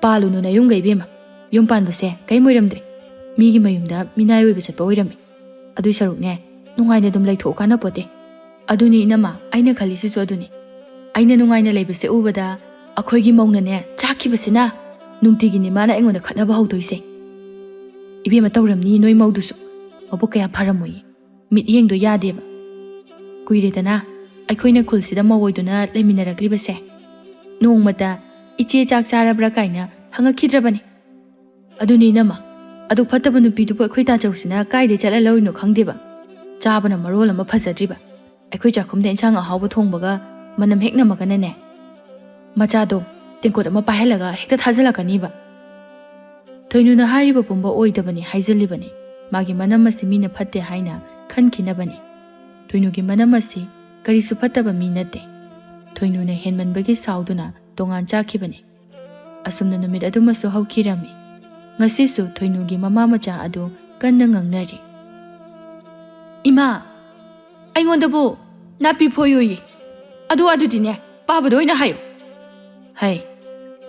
ꯄꯥꯜꯂꯨꯅꯨ ꯅꯌꯨꯝꯒ ꯏꯕꯦꯝꯃ꯫ ꯌꯨꯝ ꯄꯥꯟꯕꯁꯦ ꯀꯩꯝ ꯑꯣꯏꯔꯝꯗ꯭ꯔꯦ꯫ ꯃꯤꯒꯤ ꯃꯌꯨꯝꯗ ꯃꯤꯅꯥꯏ ꯑꯣꯏꯕ ꯆꯠꯄ ꯑꯣꯏꯔꯝꯃꯦ꯫ ꯑꯗꯨꯏ ꯁꯔꯨꯛꯅꯦ, ꯅꯨꯡꯉꯥꯏꯅ ꯑꯗꯨꯝ ꯂꯩꯊꯣꯛꯎ ꯀꯥꯟꯅꯄꯣꯠꯇꯦ꯫ ꯑꯗꯨꯅꯤ ꯏꯅꯝꯃ, ꯑꯩꯅ ꯈꯜꯂꯤꯁꯤꯁꯨ ꯑꯗꯨꯅꯤ꯫ ꯑꯩꯅ ꯅꯨꯡꯉꯥꯏꯅ ꯂꯩꯕꯁꯦ ꯎꯕꯗ ꯑꯩꯈꯣꯏꯒꯤ ꯃꯧꯅꯅꯦ ꯆꯥꯛꯈꯤꯕꯁꯤꯅ꯫ ꯅꯨꯡꯇꯤꯒꯤꯅꯤ ꯃꯥꯅ ꯑꯩꯉꯣꯟꯗ ꯈꯠꯅꯕ ꯍꯧꯗꯣꯏꯁꯦ꯫ ꯏꯕꯦꯝꯃ, ꯇꯧꯔꯝꯅꯤ ꯅꯣꯏ ꯃꯧꯗꯨꯁꯨ꯫ ꯃꯕꯨꯛ ꯀꯌꯥ ꯐꯔꯝꯃꯣꯏꯌꯦ꯫ ꯃꯤꯠꯌꯦꯡꯗꯣ ꯌꯥꯗꯦꯕ꯫ ꯀꯨꯏꯔꯦꯗꯅ ꯑꯩꯈꯣꯏꯅ ꯈꯨꯜꯁꯤꯗ ꯃꯧ ꯑꯣꯏꯗꯨꯅ ꯂꯩꯃꯤꯟꯅꯔꯛꯂꯤꯕꯁꯦ꯫ ꯅꯣꯡꯃꯇ "ꯏꯆꯦ ꯆꯥꯛ ꯆꯥꯔꯕ꯭ꯔꯥ?" ꯀꯥꯏꯅ ꯍꯪꯉꯛꯈꯤꯗ꯭ꯔꯕꯅꯤ꯫ ꯑꯗꯨꯅꯤ ꯏꯅꯝꯃ, ꯑꯗꯨꯛ ꯐꯠꯇꯕ ꯅꯨꯄꯤꯗꯨꯕꯨ ꯑꯩꯈꯣꯏ ꯇꯥꯆꯧꯁꯤꯅ ꯀꯥꯏꯗꯩ ꯆꯠꯂ ꯂꯧꯔꯤꯅꯣ ꯈꯪꯗꯦꯕ꯫ ꯆꯥꯕꯅ ꯃꯔꯣꯜ ꯑꯃ ꯐꯖꯗ꯭ꯔꯤꯕ꯫ ꯑꯩꯈꯣꯏ ꯆꯥꯛꯈꯨꯝꯗ ꯏꯟꯁꯥꯡ ꯑꯍꯥꯎꯕ ꯊꯣꯡꯕꯒ ꯃꯅꯝ ꯍꯦꯛ ꯅꯝꯃꯒꯅꯅꯦ, ꯃꯆꯥꯗꯣ ꯇꯦꯡꯀꯣꯠ ꯑꯃ ꯄꯥꯏꯍꯜꯂꯒ ꯍꯦꯛꯇ ꯊꯥꯖꯤꯜꯂꯛꯀꯅꯤꯕ꯫ ꯊꯣꯏꯅꯨꯅ ꯍꯥꯏꯔꯤꯕ ꯄꯨꯝꯕ ꯑꯣꯏꯗꯕꯅꯤ ꯍꯥꯏꯖꯤꯜꯂꯤꯕꯅꯤ꯫ ꯃꯥꯒꯤ ꯃꯅꯝ ꯑꯁꯤ ꯃꯤꯅ ꯐꯠꯇꯦ ꯍꯥꯏꯅ ꯈꯟꯈꯤꯅꯕꯅꯤ꯫ ꯊꯣꯏꯅꯨꯒꯤ ꯃꯅꯝ ꯑꯁꯤ ꯀꯔꯤꯁꯨ ꯐꯠꯇꯕ ꯃꯤ ꯅꯠꯇꯦ꯫ ꯊꯣꯏꯅꯨꯅ ꯍꯦꯟꯃꯟꯕꯒꯤ ꯁꯥꯎꯗꯨꯅ ꯇꯣꯉꯥꯟ ꯆꯥꯈꯤꯕꯅꯤ꯫ ꯑꯁꯨꯝꯅ ꯅꯨꯃꯤꯠ ꯑꯗꯨꯃꯁꯨ ꯍꯧꯈꯤꯔꯝꯃꯤ꯫ ꯉꯁꯤꯁꯨ ꯊꯣꯏꯅꯨꯒꯤ ꯃꯃꯥ ꯃꯆꯥ ꯑꯗꯨ ꯀꯟꯅ ꯉꯥꯡꯅꯔꯤ꯫ "ꯏꯃꯥ, ꯑꯩꯉꯣꯟꯗꯕꯨ ꯅꯥꯄꯤ ꯐꯣꯏꯌꯨꯌꯦ꯫ ꯑꯗꯨ ꯑꯗꯨꯗꯤꯅꯦ, ꯄꯥꯕꯗ ꯑꯣꯏꯅ ꯍꯥꯏꯌꯨ꯫" "ꯍꯩ,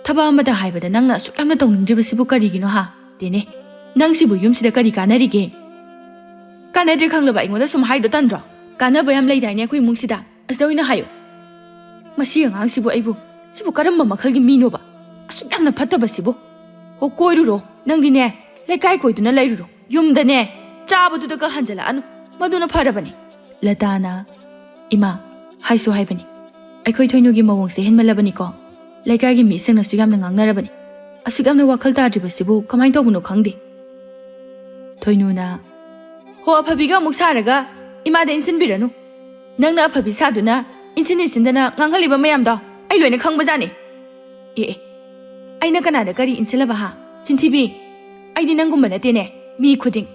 ꯊꯕꯛ ꯑꯃꯗ ꯍꯥꯏꯕꯗ ꯅꯪꯅ ꯑꯁꯨꯛ ꯌꯥꯝꯅ ꯇꯧꯅꯤꯡꯗ꯭ꯔꯤꯕꯁꯤꯕꯨ ꯀꯔꯤꯒꯤꯅꯣ ꯍꯥ? ꯇꯦꯅꯦ, ꯅꯪꯁꯤꯕꯨ ꯌꯨꯝꯁꯤꯗ ꯀꯔꯤ ꯀꯥꯟꯅꯔꯤꯒꯦ?" "ꯀꯥꯟꯅꯗ꯭ꯔꯦ ꯈꯪꯂꯕ ꯑꯩꯉꯣꯟꯗ ꯁꯨꯝ ꯍꯥꯏꯗꯣ ꯇꯟꯗ꯭ꯔꯣ? ꯀꯥꯟꯅꯕ ꯌꯥꯝ ꯂꯩꯗꯥꯏꯅꯦ ꯑꯩꯈꯣꯏ ꯏꯃꯨꯡꯁꯤꯗ꯫ ꯑꯁꯤꯗ ꯑꯣꯏꯅ ꯍꯥꯏꯌꯨ꯫ ꯃꯁꯤ ꯑꯉꯥꯡꯁꯤꯕꯨ ꯑꯩꯕꯨ, ꯁꯤꯕꯨ ꯀꯔꯝꯕ ꯃꯈꯜꯒꯤ ꯃꯤꯅꯣꯕ? ꯑꯁꯨꯛ ꯌꯥꯝꯅ ꯐꯠꯇꯕꯁꯤꯕꯨ꯫ ꯍꯣ, ꯀꯣꯏꯔꯨꯔꯣ꯫ ꯅꯪꯗꯤꯅꯦ, ꯂꯩꯀꯥꯏ ꯀꯣꯏꯗꯨꯅ ꯂꯩꯔꯨꯔꯣ꯫ ꯌꯨꯝꯗꯅꯦ, ꯆꯥꯕꯗꯨꯗꯒ ꯍꯟꯖꯜꯂꯛꯑꯅꯨ꯫ ꯃꯗꯨꯅ ꯐꯔꯕꯅꯤ꯫" ꯂꯇꯥꯅ, "ꯏꯃꯥ, ꯍꯥꯏꯁꯨ ꯍꯥꯏꯕꯅꯤ꯫ ꯑꯩꯈꯣꯏ ꯊꯣꯏꯅꯨꯒꯤ ꯃꯑꯣꯡꯁꯦ ꯍꯦꯟꯃꯜꯂꯕꯅꯤꯀꯣ꯫ ꯂꯩꯀꯥꯏꯒꯤ ꯃꯤꯁꯤꯡꯅꯁꯨ ꯌꯥꯝꯅ ꯉꯥꯡꯅꯔꯕꯅꯤ꯫ ꯑꯁꯨꯛ ꯌꯥꯝꯅ ꯋꯥꯈꯜ ꯇꯥꯗ꯭ꯔꯤꯕꯁꯤꯕꯨ ꯀꯃꯥꯏꯅ ꯇꯧꯕꯅꯣ ꯈꯪꯗꯦ꯫ ꯊꯣꯏꯅꯨꯅ, "ꯍꯣ, ꯑꯐꯕꯤꯒ ꯑꯃꯨꯛ ꯁꯥꯔꯒ ꯏꯃꯥꯗ ꯏꯟꯁꯤꯟꯕꯤꯔꯅꯨ꯫ ꯅꯪꯅ ꯑꯐꯕꯤ ꯁꯥꯗꯨꯅ ꯏꯟꯁꯤꯟ ꯏꯟꯁꯤꯟꯗꯅ ꯉꯥꯡꯍꯜꯂꯤꯕ ꯃꯌꯥꯝꯗꯣ ꯑꯩ ꯂꯣꯏꯅ ꯈꯪꯕꯖꯥꯠꯅꯤ꯫ ꯑꯦ ꯑꯦ, ꯑꯩꯅ ꯀꯅꯥꯗ ꯀꯔꯤ ꯏꯟꯁꯤꯜꯂꯕ ꯍꯥ? ꯆꯤꯟꯊꯤꯕꯤ, ꯑꯩꯗꯤ ꯅꯪꯒꯨꯝꯕ ꯅꯠꯇꯦꯅꯦ꯫ ꯃꯤ ꯈꯨꯗꯤꯡ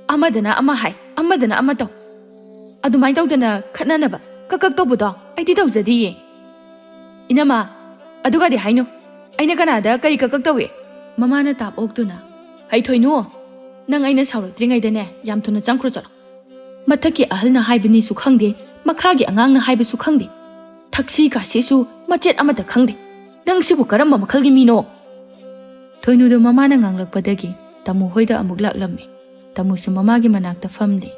ꯑꯃꯗꯅ ꯑꯃ ꯍꯥꯏ, ꯑꯃꯗꯅ ꯑꯃ ꯇꯧ꯫ ꯑꯗꯨꯃꯥꯏꯅ ꯇꯧꯗꯅ ꯈꯠꯅꯅꯕ ꯀꯛ ꯀꯛ ꯇꯧꯕꯗꯣ ꯑꯩꯗꯤ ꯇꯧꯖꯗꯤꯌꯦ꯫ ꯏꯅꯝꯃ, ꯑꯗꯨꯒꯗꯤ ꯍꯥꯏꯅꯨ꯫ ꯑꯩꯅ ꯀꯅꯥꯗ ꯀꯔꯤ ꯀꯛ ꯀꯛ ꯇꯧꯏ?" ꯃꯃꯥꯅ ꯇꯥꯞ ꯑꯣꯛꯇꯨꯅ, "ꯍꯩ ꯊꯣꯏꯅꯨ, ꯅꯪ ꯑꯩꯅ ꯁꯥꯎꯔꯛꯇ꯭ꯔꯤꯉꯩꯗꯅꯦ ꯌꯥꯝ ꯊꯨꯅ ꯆꯪꯈ꯭ꯔꯣ ꯆꯠꯂꯣ꯫ ꯃꯊꯛꯀꯤ ꯑꯍꯜꯅ ꯍꯥꯏꯕꯅꯤꯁꯨ ꯈꯪꯗꯦ, ꯃꯈꯥꯒꯤ ꯑꯉꯥꯡꯅ ꯍꯥꯏꯕꯁꯨ ꯈꯪꯗꯦ꯫ ꯊꯛꯁꯤ ꯈꯥꯁꯤꯁꯨ ꯃꯆꯦꯠ ꯑꯃꯠꯇ ꯈꯪꯗꯦ꯫ ꯅꯪ ꯁꯤꯕꯨ ꯀꯔꯝꯕ ꯃꯈꯜꯒꯤ ꯃꯤꯅꯣ?" ꯊꯣꯏꯅꯨꯗꯣ ꯃꯃꯥꯅ ꯉꯥꯡꯂꯛꯄꯗꯒꯤ ꯇꯥꯃꯣ ꯍꯣꯏꯗ ꯑꯃꯨꯛ ꯂꯥꯛꯂꯝꯃꯤ꯫ ꯇꯥꯃꯣꯁꯨ ꯃꯃꯥꯒꯤ ꯃꯅꯥꯛꯇ ꯐꯝꯂꯤ꯫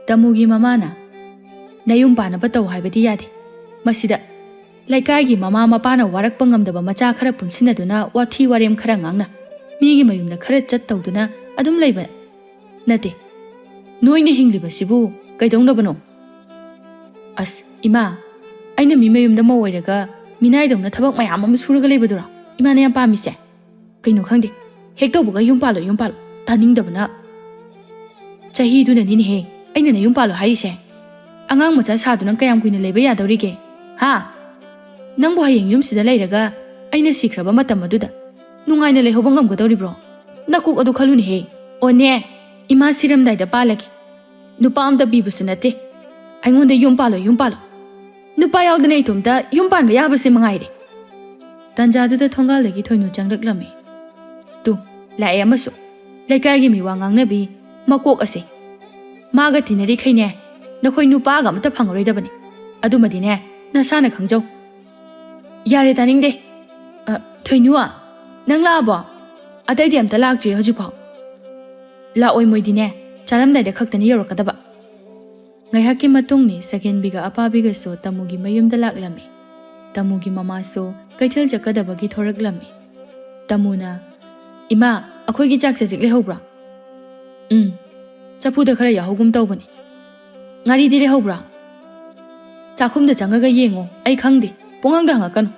ꯇꯥꯃꯣꯒꯤ ꯃꯃꯥꯅ, "ꯅꯌꯨꯝ ꯄꯥꯟꯅꯕ ꯇꯧ ꯍꯥꯏꯕꯗꯤ ꯌꯥꯗꯦ꯫ ꯃꯁꯤꯗ ꯂꯩꯀꯥꯏꯒꯤ ꯃꯃꯥ ꯃꯄꯥꯅ ꯋꯥꯔꯛꯄ ꯉꯝꯗꯕ ꯃꯆꯥ ꯈꯔ ꯄꯨꯟꯁꯤꯟꯅꯗꯨꯅ ꯋꯥꯊꯤ ꯋꯥꯔꯦꯝ ꯈꯔ ꯉꯥꯡꯅ, ꯃꯤꯒꯤ ꯃꯌꯨꯝꯗ ꯈꯔ ꯆꯠ ꯇꯧꯗꯨꯅ ꯑꯗꯨꯝ ꯂꯩꯕ ꯅꯠꯇꯦ꯫ ꯅꯣꯏꯅ ꯍꯤꯡꯂꯤꯕꯁꯤꯕꯨ ꯀꯩꯗꯧꯅꯕꯅꯣ?" "ꯑꯁ, ꯏꯃꯥ, ꯑꯩꯅ ꯃꯤ ꯃꯌꯨꯝꯗ ꯃꯧ ꯑꯣꯏꯔꯒ ꯃꯤꯅꯥꯏꯗꯧꯅ ꯊꯕꯛ ꯃꯌꯥꯝ ꯑꯃ ꯁꯨꯔꯒ ꯂꯩꯕꯗꯨꯔꯣ ꯏꯃꯥꯅ ꯌꯥꯝ ꯄꯥꯝꯃꯤꯁꯦ? ꯀꯩꯅꯣ ꯈꯪꯗꯦ, ꯍꯦꯛ ꯇꯧꯕꯒ ꯌꯨꯝ ꯄꯥꯜꯂꯣ, ꯌꯨꯝ ꯄꯥꯜꯂꯣ, ꯇꯥꯅꯤꯡꯗꯕꯅ꯫ ꯆꯍꯤꯗꯨꯅꯅꯤꯅꯦꯍꯦ ꯑꯩꯅ ꯅꯌꯨꯝ ꯄꯥꯜꯂꯣ ꯍꯥꯏꯔꯤꯁꯦ꯫ ꯑꯉꯥꯡ ꯃꯆꯥ ꯁꯥꯗꯨꯅ ꯀꯌꯥꯝ ꯀꯨꯏꯅ ꯂꯩꯕ ꯌꯥꯗꯧꯔꯤꯒꯦ? ꯍꯥ? ꯅꯪꯕꯨ ꯍꯌꯦꯡ ꯌꯨꯝꯁꯤꯗ ꯂꯩꯔꯒ ꯑꯩꯅ ꯁꯤꯈ꯭ꯔꯕ ꯃꯇꯝ ꯑꯗꯨꯗ ꯅꯨꯡꯉꯥꯏꯅ ꯂꯩꯍꯧꯕ ꯉꯝꯒꯗꯧꯔꯤꯕ꯭ꯔꯣ? ꯅꯀꯣꯛ ꯑꯗꯨ ꯈꯜꯂꯨꯅꯦꯍꯦ꯫ ꯑꯣꯅꯦ, ꯏꯃꯥ ꯁꯤꯔꯝꯗꯥꯏꯗ ꯄꯥꯜꯂꯒꯦ꯫ ꯅꯨꯄꯥ ꯑꯝꯇ ꯄꯤꯕꯁꯨ ꯅꯠꯇꯦ꯫ ꯑꯩꯉꯣꯟꯗ ꯌꯨꯝ ꯄꯥꯜꯂꯣ, ꯌꯨꯝ ꯄꯥꯜꯂꯣ꯫ ꯅꯨꯄꯥ ꯌꯥꯎꯗꯅ ꯏꯇꯣꯝꯇ ꯌꯨꯝ ꯄꯥꯟꯕ ꯌꯥꯕꯁꯦ ꯃꯉꯥꯏꯔꯦ꯫" ꯇꯥꯟꯖꯥꯗꯨꯗ ꯊꯣꯡꯒꯥꯜꯗꯒꯤ ꯊꯣꯏꯅꯨ ꯆꯪꯂꯛꯂꯝꯃꯤ꯫ "ꯇꯨ, ꯂꯥꯛꯑꯦ ꯑꯃꯁꯨ꯫ ꯂꯩꯀꯥꯏꯒꯤ ꯃꯤꯋꯥ ꯉꯥꯡꯅꯕꯤ ꯃꯀꯣꯛ ꯑꯁꯦ꯫ ꯃꯥꯒ ꯇꯤꯟꯅꯔꯤꯈꯩꯅꯦ, ꯅꯈꯣꯏ ꯅꯨꯄꯥꯒ ꯑꯃꯇ ꯐꯪꯉꯔꯣꯏꯗꯕꯅꯤ꯫ ꯑꯗꯨꯃꯗꯤꯅꯦ, ꯅꯁꯥꯅ ꯈꯪꯖꯧ꯫" "ꯌꯥꯔꯦ, ꯇꯥꯅꯤꯡꯗꯦ꯫ ꯑ, ꯊꯣꯏꯅꯨ, ꯅꯪ ꯂꯥꯛꯑꯕꯣ? ꯑꯇꯩꯗꯤ ꯑꯝꯇ ꯂꯥꯛꯇ꯭ꯔꯤ ꯍꯧꯖꯤꯛꯐꯥꯎ꯫" "ꯂꯥꯛꯑꯣꯏ, ꯃꯣꯏꯗꯤꯅꯦ, ꯆꯥꯔꯝꯗꯥꯏꯗ ꯈꯛꯇꯅꯤ ꯌꯧꯔꯛꯀꯗꯕ꯫" ꯉꯥꯏꯍꯥꯛꯀꯤ ꯃꯇꯨꯡꯅꯤ ꯁꯒꯦꯟꯕꯤꯒ ꯑꯄꯥꯕꯤꯒꯁꯨ ꯇꯥꯃꯨꯒꯤ ꯃꯌꯨꯝꯗ ꯂꯥꯛꯂꯝꯃꯤ꯫ ꯇꯥꯃꯨꯒꯤ ꯃꯃꯥꯁꯨ ꯀꯩꯊꯦꯜ ꯆꯠꯀꯗꯕꯒꯤ ꯊꯣꯔꯛꯂꯝꯃꯤ꯫ ꯇꯥꯃꯨꯅ, "ꯏꯃꯥ, ꯑꯩꯈꯣꯏꯒꯤ ꯆꯥꯛ ꯆꯖꯤꯛ ꯂꯩꯍꯧꯕ꯭ꯔꯥ?" "ꯎꯝ, ꯆꯐꯨꯗ ꯈꯔ ꯌꯥꯎꯍꯧꯒꯨꯝ ꯇꯧꯕꯅꯤ꯫" "ꯉꯥꯔꯤꯗꯤ ꯂꯩꯍꯧꯕ꯭ꯔꯥ?" "ꯆꯥꯛꯈꯨꯝꯗ ꯆꯪꯉꯒ ꯌꯦꯡꯉꯣ, ꯑꯩ ꯈꯪꯗꯦ, ꯄꯨꯡꯍꯪꯗ ꯍꯪꯉꯛꯀꯅꯨ꯫"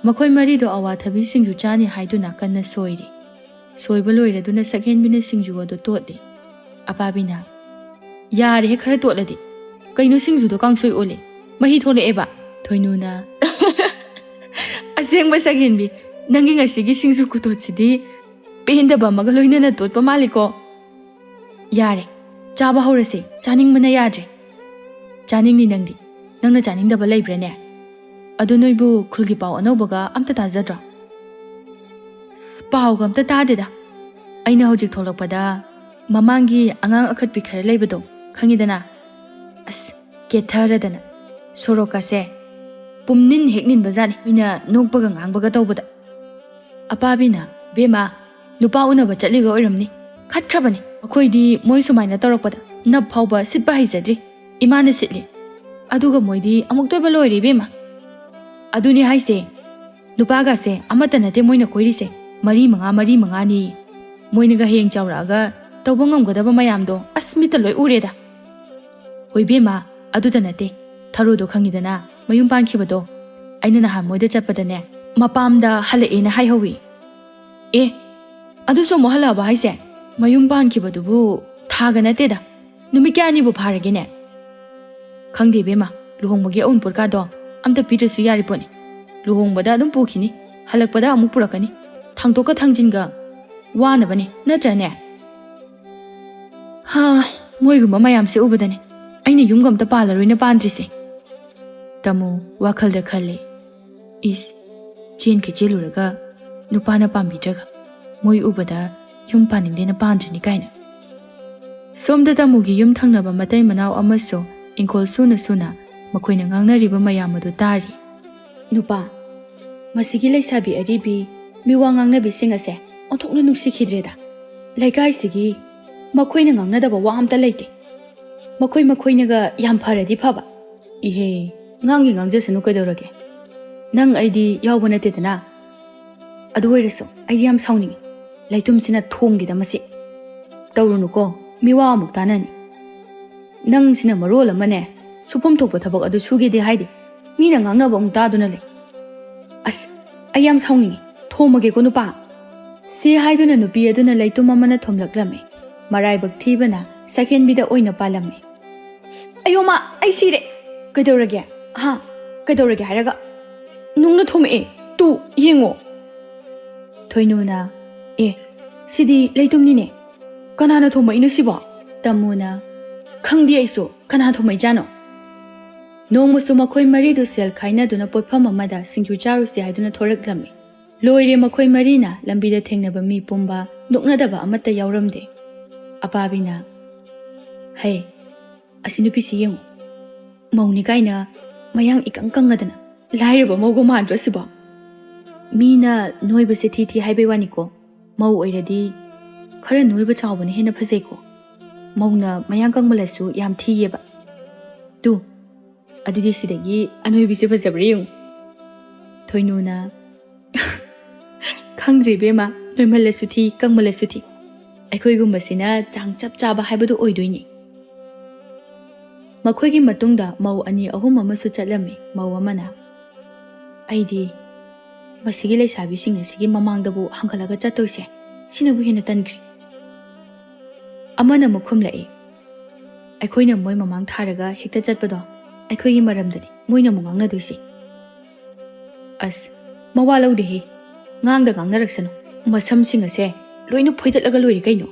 ꯃꯈꯣꯏ ꯃꯔꯤꯗꯣ ꯑꯋꯥꯊꯕꯤ ꯁꯤꯡꯖꯨ ꯆꯥꯅꯤ ꯍꯥꯏꯗꯨꯅ ꯀꯟꯅ ꯁꯣꯏꯔꯤ꯫ ꯁꯣꯏꯕ ꯂꯣꯏꯔꯗꯨꯅ ꯁꯛꯍꯦꯟꯕꯤꯅ ꯁꯤꯡꯖꯨ ꯑꯗꯨ ꯇꯣꯠꯂꯤ꯫ ꯑꯄꯥꯕꯤꯅ, "ꯌꯥꯔꯦꯍꯦ, ꯈꯔ ꯇꯣꯠꯂꯗꯤ꯫ ꯀꯩꯅꯣ ꯁꯤꯡꯖꯨꯗꯣ ꯀꯥꯡꯁꯣꯏ ꯑꯣꯜꯂꯦ? ꯃꯍꯤ ꯊꯣꯛꯂꯛꯑꯦꯕ?" ꯊꯣꯏꯅꯨꯅ, "ꯑꯁꯦꯡꯕ ꯁꯛꯍꯦꯟꯕꯤ, ꯅꯪꯒꯤ ꯉꯁꯤꯒꯤ ꯁꯤꯡꯖꯨ ꯈꯨꯇꯣꯠꯁꯤꯗꯤ ꯄꯦꯟꯗꯕ ꯑꯃꯒ ꯂꯣꯏꯅꯅ ꯇꯣꯠꯄ ꯃꯥꯜꯂꯤꯀꯣ꯫ ꯌꯥꯔꯦ, ꯆꯥꯕ ꯍꯧꯔꯁꯦ, ꯆꯥꯅꯤꯡꯕꯅ ꯌꯥꯗ꯭ꯔꯦ꯫" "ꯆꯥꯅꯤꯡꯅꯤ ꯅꯪꯗꯤ꯫ ꯅꯪꯅ ꯆꯥꯅꯤꯡꯗꯕ ꯂꯩꯕ꯭ꯔꯥꯅꯦ? ꯑꯗꯣ ꯅꯣꯏꯕꯨ ꯈꯨꯜꯒꯤ ꯄꯥꯎ ꯑꯅꯧꯕꯒ ꯑꯝꯇ ꯇꯥꯖꯗ꯭ꯔꯣ?" "ꯑꯁ, ꯄꯥꯎꯒ ꯑꯝꯇ ꯇꯥꯗꯦꯗ꯫ ꯑꯩꯅ ꯍꯧꯖꯤꯛ ꯊꯣꯛꯂꯛꯄꯗ ꯃꯃꯥꯡꯒꯤ ꯑꯉꯥꯡ ꯑꯈꯠꯄꯤ ꯈꯔ ꯂꯩꯕꯗꯣ ꯈꯪꯉꯤꯗꯅ? ꯑꯁ, ꯀꯦꯊꯔꯗꯅ ꯁꯣꯔꯣꯛꯀꯁꯦ ꯄꯨꯝꯅꯤꯟ ꯍꯦꯛ ꯅꯤꯟꯕꯖꯥꯠꯅꯤ, ꯃꯤꯅ ꯅꯣꯛꯄꯒ ꯉꯥꯡꯕꯒ ꯇꯧꯕꯗ꯫" ꯑꯄꯥꯕꯤꯅ, "ꯕꯦꯝꯃ, ꯅꯨꯄꯥ ꯎꯅꯕ ꯆꯠꯂꯤꯒ ꯑꯣꯏꯔꯝꯅꯤ꯫ ꯈꯠꯈ꯭ꯔꯕꯅꯤ꯫ ꯑꯩꯈꯣꯏꯗꯤ ꯃꯣꯏ ꯁꯨꯃꯥꯏꯅ ꯇꯧꯔꯛꯄꯗ ꯅꯞ ꯐꯥꯎꯕ ꯁꯤꯠꯄ ꯍꯩꯖꯗ꯭ꯔꯤ꯫ ꯏꯃꯥꯅ ꯁꯤꯠꯂꯤ꯫ ꯑꯗꯨꯒ ꯃꯣꯏꯗꯤ ꯑꯃꯨꯛꯇꯣꯏꯕ ꯂꯣꯏꯔꯦ ꯏꯕꯦꯝꯃ꯫ ꯑꯗꯨꯅꯤ ꯍꯥꯏꯁꯦ, ꯅꯨꯄꯥꯒꯁꯦ ꯑꯃꯠꯇ ꯅꯠꯇꯦ ꯃꯣꯏꯅ ꯀꯣꯏꯔꯤꯁꯦ, ꯃꯔꯤ ꯃꯉꯥ, ꯃꯔꯤ ꯃꯉꯥꯅꯤ꯫ ꯃꯣꯏꯅꯒ ꯍꯌꯦꯡ ꯆꯥꯎꯔꯛꯑꯒ ꯇꯧꯕ ꯉꯝꯒꯗꯕ ꯃꯌꯥꯝꯗꯣ ꯑꯁ ꯃꯤꯠꯇ ꯂꯣꯏ ꯎꯔꯦꯗ꯫ ꯍꯣꯏ ꯏꯕꯦꯝꯃ, ꯑꯗꯨꯗ ꯅꯠꯇꯦ, ꯊꯔꯣꯗꯣ ꯈꯪꯉꯤꯗꯅ, ꯃꯌꯨꯝ ꯄꯥꯟꯈꯤꯕꯗꯣ꯫ ꯑꯩꯅ ꯅꯍꯥꯟ ꯃꯣꯏꯗ ꯆꯠꯄꯗꯅꯦ, ꯃꯄꯥꯝꯗ ꯍꯜꯂꯛꯑꯦꯅ ꯍꯥꯏꯍꯧꯋꯤ꯫" "ꯑꯦ, ꯑꯗꯨꯁꯨ ꯑꯃꯨꯛ ꯍꯜꯂꯛꯑꯕ ꯍꯥꯏꯁꯦ? ꯃꯌꯨꯝ ꯄꯥꯟꯈꯤꯕꯗꯨꯕꯨ ꯊꯥꯒ ꯅꯠꯇꯦꯗ, ꯅꯨꯃꯤꯠ ꯀꯌꯥꯅꯤꯕꯨ ꯐꯥꯔꯒꯦꯅꯦ?" "ꯈꯪꯗꯦ ꯏꯕꯦꯝꯃ, ꯂꯨꯍꯣꯡꯕꯒꯤ ꯑꯎꯟꯄꯣꯠꯀꯥꯗꯣ ꯑꯝꯇ ꯄꯤꯗ꯭ꯔꯁꯨ ꯌꯥꯔꯤ ꯄꯣꯠꯅꯤ꯫ ꯂꯨꯍꯣꯡꯕꯗ ꯑꯗꯨꯝ ꯄꯨꯈꯤꯅꯤ, ꯍꯜꯂꯛꯄꯗ ꯑꯃꯨꯛ ꯄꯨꯔꯛꯀꯅꯤ꯫ ꯊꯥꯡꯗꯣꯛꯀ ꯊꯥꯡꯖꯤꯟꯒ ꯋꯥꯅꯕꯅꯦ, ꯅꯠꯇ꯭ꯔꯅꯦ? ꯍꯥ, ꯃꯣꯏꯒꯨꯝꯕ ꯃꯌꯥꯝꯁꯦ ꯎꯕꯗꯅꯦ ꯑꯩꯅ ꯌꯨꯝꯒ ꯑꯝꯇ ꯄꯥꯜꯂꯔꯣꯏꯅ ꯄꯥꯟꯗ꯭ꯔꯤꯁꯦ꯫" ꯇꯥꯃꯣ ꯋꯥꯈꯜꯗ ꯈꯜꯂꯤ, "ꯏꯁ, ꯆꯦꯟꯈꯩ ꯆꯦꯜꯂꯨꯔꯒ ꯅꯨꯄꯥꯅ ꯄꯥꯝꯕꯤꯗ꯭ꯔꯒ ꯃꯣꯏ ꯎꯕꯗ ꯌꯨꯝ ꯄꯥꯅꯤꯡꯗꯦꯅ ꯄꯥꯟꯗ꯭ꯔꯤꯅꯤ ꯀꯥꯏꯅ꯫" ꯁꯣꯝꯗ ꯇꯥꯃꯣꯒꯤ ꯌꯨꯝ ꯊꯪꯅꯕ ꯃꯇꯩ ꯃꯅꯥꯎ ꯑꯃꯁꯨ ꯏꯪꯈꯣꯜ ꯁꯨꯅ ꯁꯨꯅ ꯃꯈꯣꯏꯅ ꯉꯥꯡꯅꯔꯤꯕ ꯃꯌꯥꯝ ꯑꯗꯨ ꯇꯥꯔꯤ꯫ "ꯅꯨꯄꯥ, ꯃꯁꯤꯒꯤ ꯂꯩꯁꯥꯕꯤ ꯑꯔꯤꯕꯤ ꯃꯤꯋꯥ ꯉꯥꯡꯅꯕꯤꯁꯤꯡ ꯑꯁꯦ ꯑꯣꯟꯊꯣꯛꯅ ꯅꯨꯡꯁꯤꯈꯤꯗ꯭ꯔꯦꯗ꯫ ꯂꯩꯀꯥꯏꯁꯤꯒꯤ ꯃꯈꯣꯏꯅ ꯉꯥꯡꯅꯗꯕ ꯋꯥ ꯑꯝꯇ ꯂꯩꯇꯦ꯫ ꯃꯈꯣꯏ ꯃꯈꯣꯏꯅꯒ ꯌꯥꯝ ꯐꯔꯗꯤ ꯐꯕ꯫" "ꯏꯍꯦ, ꯉꯥꯡꯒꯤ ꯉꯥꯡꯖꯁꯅꯨ ꯀꯩꯗꯧꯔꯒꯦ? ꯅꯪ ꯑꯩꯗꯤ ꯌꯥꯎꯕ ꯅꯠꯇꯦꯗꯅ꯫ ꯑꯗꯨ ꯑꯣꯏꯔꯁꯨ ꯑꯩꯗꯤ ꯌꯥꯝ ꯁꯥꯎꯅꯤꯡꯉꯤ꯫ ꯂꯩꯇꯨꯝꯁꯤꯅ ꯊꯣꯡꯒꯤꯗ ꯃꯁꯤ꯫ ꯇꯧꯔꯨꯅꯨꯀꯣ, ꯃꯤꯋꯥ ꯑꯃꯨꯛ ꯇꯥꯅꯅꯤ꯫ ꯅꯪꯁꯤꯅ ꯃꯔꯣꯜ ꯑꯃꯅꯦ, ꯁꯨꯐꯝ ꯊꯣꯛꯄ ꯊꯕꯛ ꯑꯗꯨ ꯁꯨꯒꯦꯗꯤ ꯍꯥꯏꯗꯦ, ꯃꯤꯅ ꯉꯥꯡꯅꯕ ꯑꯃꯨꯛ ꯇꯥꯗꯨꯅ ꯂꯩ꯫ ꯑꯁ, "ꯑꯩ ꯌꯥꯝ ꯁꯥꯎꯅꯤꯡꯉꯤ, ꯊꯣꯝꯃꯒꯦꯀꯣ ꯅꯨꯄꯥ"꯫ ꯁꯤ ꯍꯥꯏꯗꯨꯅ ꯅꯨꯄꯤ ꯑꯗꯨꯅ ꯂꯩꯇꯨꯝ ꯑꯃꯅ ꯊꯣꯝꯂꯛꯂꯝꯃꯤ꯫ ꯃꯔꯥꯏꯕꯛ ꯊꯤꯕꯅ ꯁꯛꯍꯦꯟꯕꯤꯗ ꯑꯣꯏꯅ ꯄꯥꯜꯂꯝꯃꯤ꯫ "ꯑꯌꯣ ꯃꯥ, ꯑꯩ ꯁꯤꯔꯦ!" "ꯀꯩꯗꯧꯔꯒꯦ? ꯍꯥ? ꯀꯩꯗꯧꯔꯒꯦ ꯍꯥꯏꯔꯒ? ꯅꯨꯡꯅ ꯊꯣꯝꯃꯛꯑꯦ, ꯇꯨ, ꯌꯦꯡꯉꯣ!" ꯊꯣꯏꯅꯨꯅ, "ꯑꯦ, ꯁꯤꯗꯤ ꯂꯩꯇꯨꯝꯅꯤꯅꯦ꯫ ꯀꯅꯥꯅ ꯊꯣꯝꯃꯛꯏꯅꯣ ꯁꯤꯕꯣ?" ꯇꯃꯨꯅ, "ꯈꯪꯗꯦ ꯑꯩꯁꯨ, ꯀꯅꯥ ꯊꯣꯝꯃꯛꯏꯖꯥꯠꯅꯣ?" ꯅꯣꯡꯃꯁꯨ ꯃꯈꯣꯏ ꯃꯔꯤꯗꯨ ꯁꯦꯜ ꯈꯥꯏꯅꯗꯨꯅ ꯄꯣꯠꯐꯝ ꯑꯃꯗ ꯁꯤꯡꯖꯨ ꯆꯥꯔꯨꯁꯤ ꯍꯥꯏꯗꯨꯅ ꯊꯣꯔꯛꯂꯝꯃꯤ꯫ ꯂꯣꯏꯔꯦ, ꯃꯈꯣꯏ ꯃꯔꯤꯅ ꯂꯝꯕꯤꯗ ꯊꯦꯡꯅꯕ ꯃꯤ ꯄꯨꯝꯕ, ꯅꯣꯛꯅꯗꯕ ꯑꯃꯠꯇ ꯌꯥꯎꯔꯝꯗꯦ꯫ ꯑꯄꯥꯕꯤꯅ, "ꯍꯩ, ꯑꯁꯤ ꯅꯨꯄꯤꯁꯤ ꯌꯦꯡꯉꯨ, ꯃꯧꯅꯤ ꯀꯥꯏꯅ ꯃꯌꯥꯡ ꯏꯀꯪ ꯀꯪꯉꯗꯅ, ꯂꯥꯏꯔꯕ ꯃꯧꯒ ꯃꯥꯟꯗ꯭ꯔꯣ ꯑꯁꯤꯕꯣ? ꯃꯤꯅ ꯅꯣꯏꯕꯁꯦ ꯊꯤ ꯊꯤ ꯍꯥꯏꯕꯩ ꯋꯥꯅꯤꯀꯣ, ꯃꯧ ꯑꯣꯏꯔꯗꯤ ꯈꯔ ꯅꯣꯏꯕ ꯆꯥꯎꯕꯅ ꯍꯦꯟꯅ ꯐꯖꯩꯀꯣ꯫ ꯃꯧꯅ ꯃꯌꯥꯡ ꯀꯪꯃꯜꯂꯁꯨ ꯌꯥꯝ ꯊꯤꯌꯦꯕ꯫ ꯇꯨ, ꯑꯗꯨꯗꯤ ꯁꯤꯗꯒꯤ ꯑꯅꯣꯏꯕꯤꯁꯦ ꯐꯖꯕ꯭ꯔꯥ ꯌꯦꯡꯉꯨ"꯫ ꯊꯣꯏꯅꯨꯅ, "ꯈꯪꯗ꯭ꯔꯦ ꯏꯕꯦꯝꯃ, ꯅꯣꯏꯃꯜꯂꯁꯨ ꯊꯤ, ꯀꯪꯃꯜꯂꯁꯨ ꯊꯤ꯫ ꯑꯩꯈꯣꯏꯒꯨꯝꯕꯁꯤꯅ ꯆꯥꯡ ꯆꯞ ꯆꯥꯕ ꯍꯥꯏꯕꯗꯨ ꯑꯣꯏꯗꯣꯏꯅꯤ"꯫ ꯃꯈꯣꯏꯒꯤ ꯃꯇꯨꯡꯗ ꯃꯧ ꯑꯅꯤ ꯑꯍꯨꯝ ꯑꯃꯁꯨ ꯆꯠꯂꯝꯃꯤ꯫ ꯃꯧ ꯑꯃꯅ, "ꯑꯩꯗꯤ ꯃꯁꯤꯒꯤ ꯂꯩꯁꯥꯕꯤꯁꯤꯡ ꯑꯁꯤꯒꯤ ꯃꯃꯥꯡꯗꯕꯨ ꯍꯪꯒꯠꯂꯒ ꯆꯠꯇꯣꯏꯁꯦ, ꯁꯤꯅꯕꯨ ꯍꯦꯟꯅ ꯇꯟꯈ꯭ꯔꯦ"꯫ ꯑꯃꯅ ꯑꯃꯨꯛ ꯈꯨꯝꯂꯛꯏ, "ꯑꯩꯈꯣꯏꯅ ꯃꯣꯏ ꯃꯃꯥꯡ ꯊꯥꯔꯒ ꯍꯦꯛꯇ ꯆꯠꯄꯗꯣ ꯑꯩꯈꯣꯏꯒꯤ ꯃꯔꯝꯗꯅꯤ ꯃꯣꯏꯅ ꯑꯃꯨꯛ ꯉꯥꯡꯅꯗꯣꯏꯁꯦ"꯫ "ꯑꯁ, ꯃꯋꯥ ꯂꯧꯗꯦꯍꯦ, ꯉꯥꯡꯗ ꯉꯥꯡꯅꯔꯛꯁꯅꯨ, ꯃꯁꯝꯁꯤꯡ ꯑꯁꯦ ꯂꯣꯏꯅ ꯐꯣꯏꯗꯠꯂꯒ ꯂꯣꯏꯔꯦ ꯀꯩꯅꯣ"꯫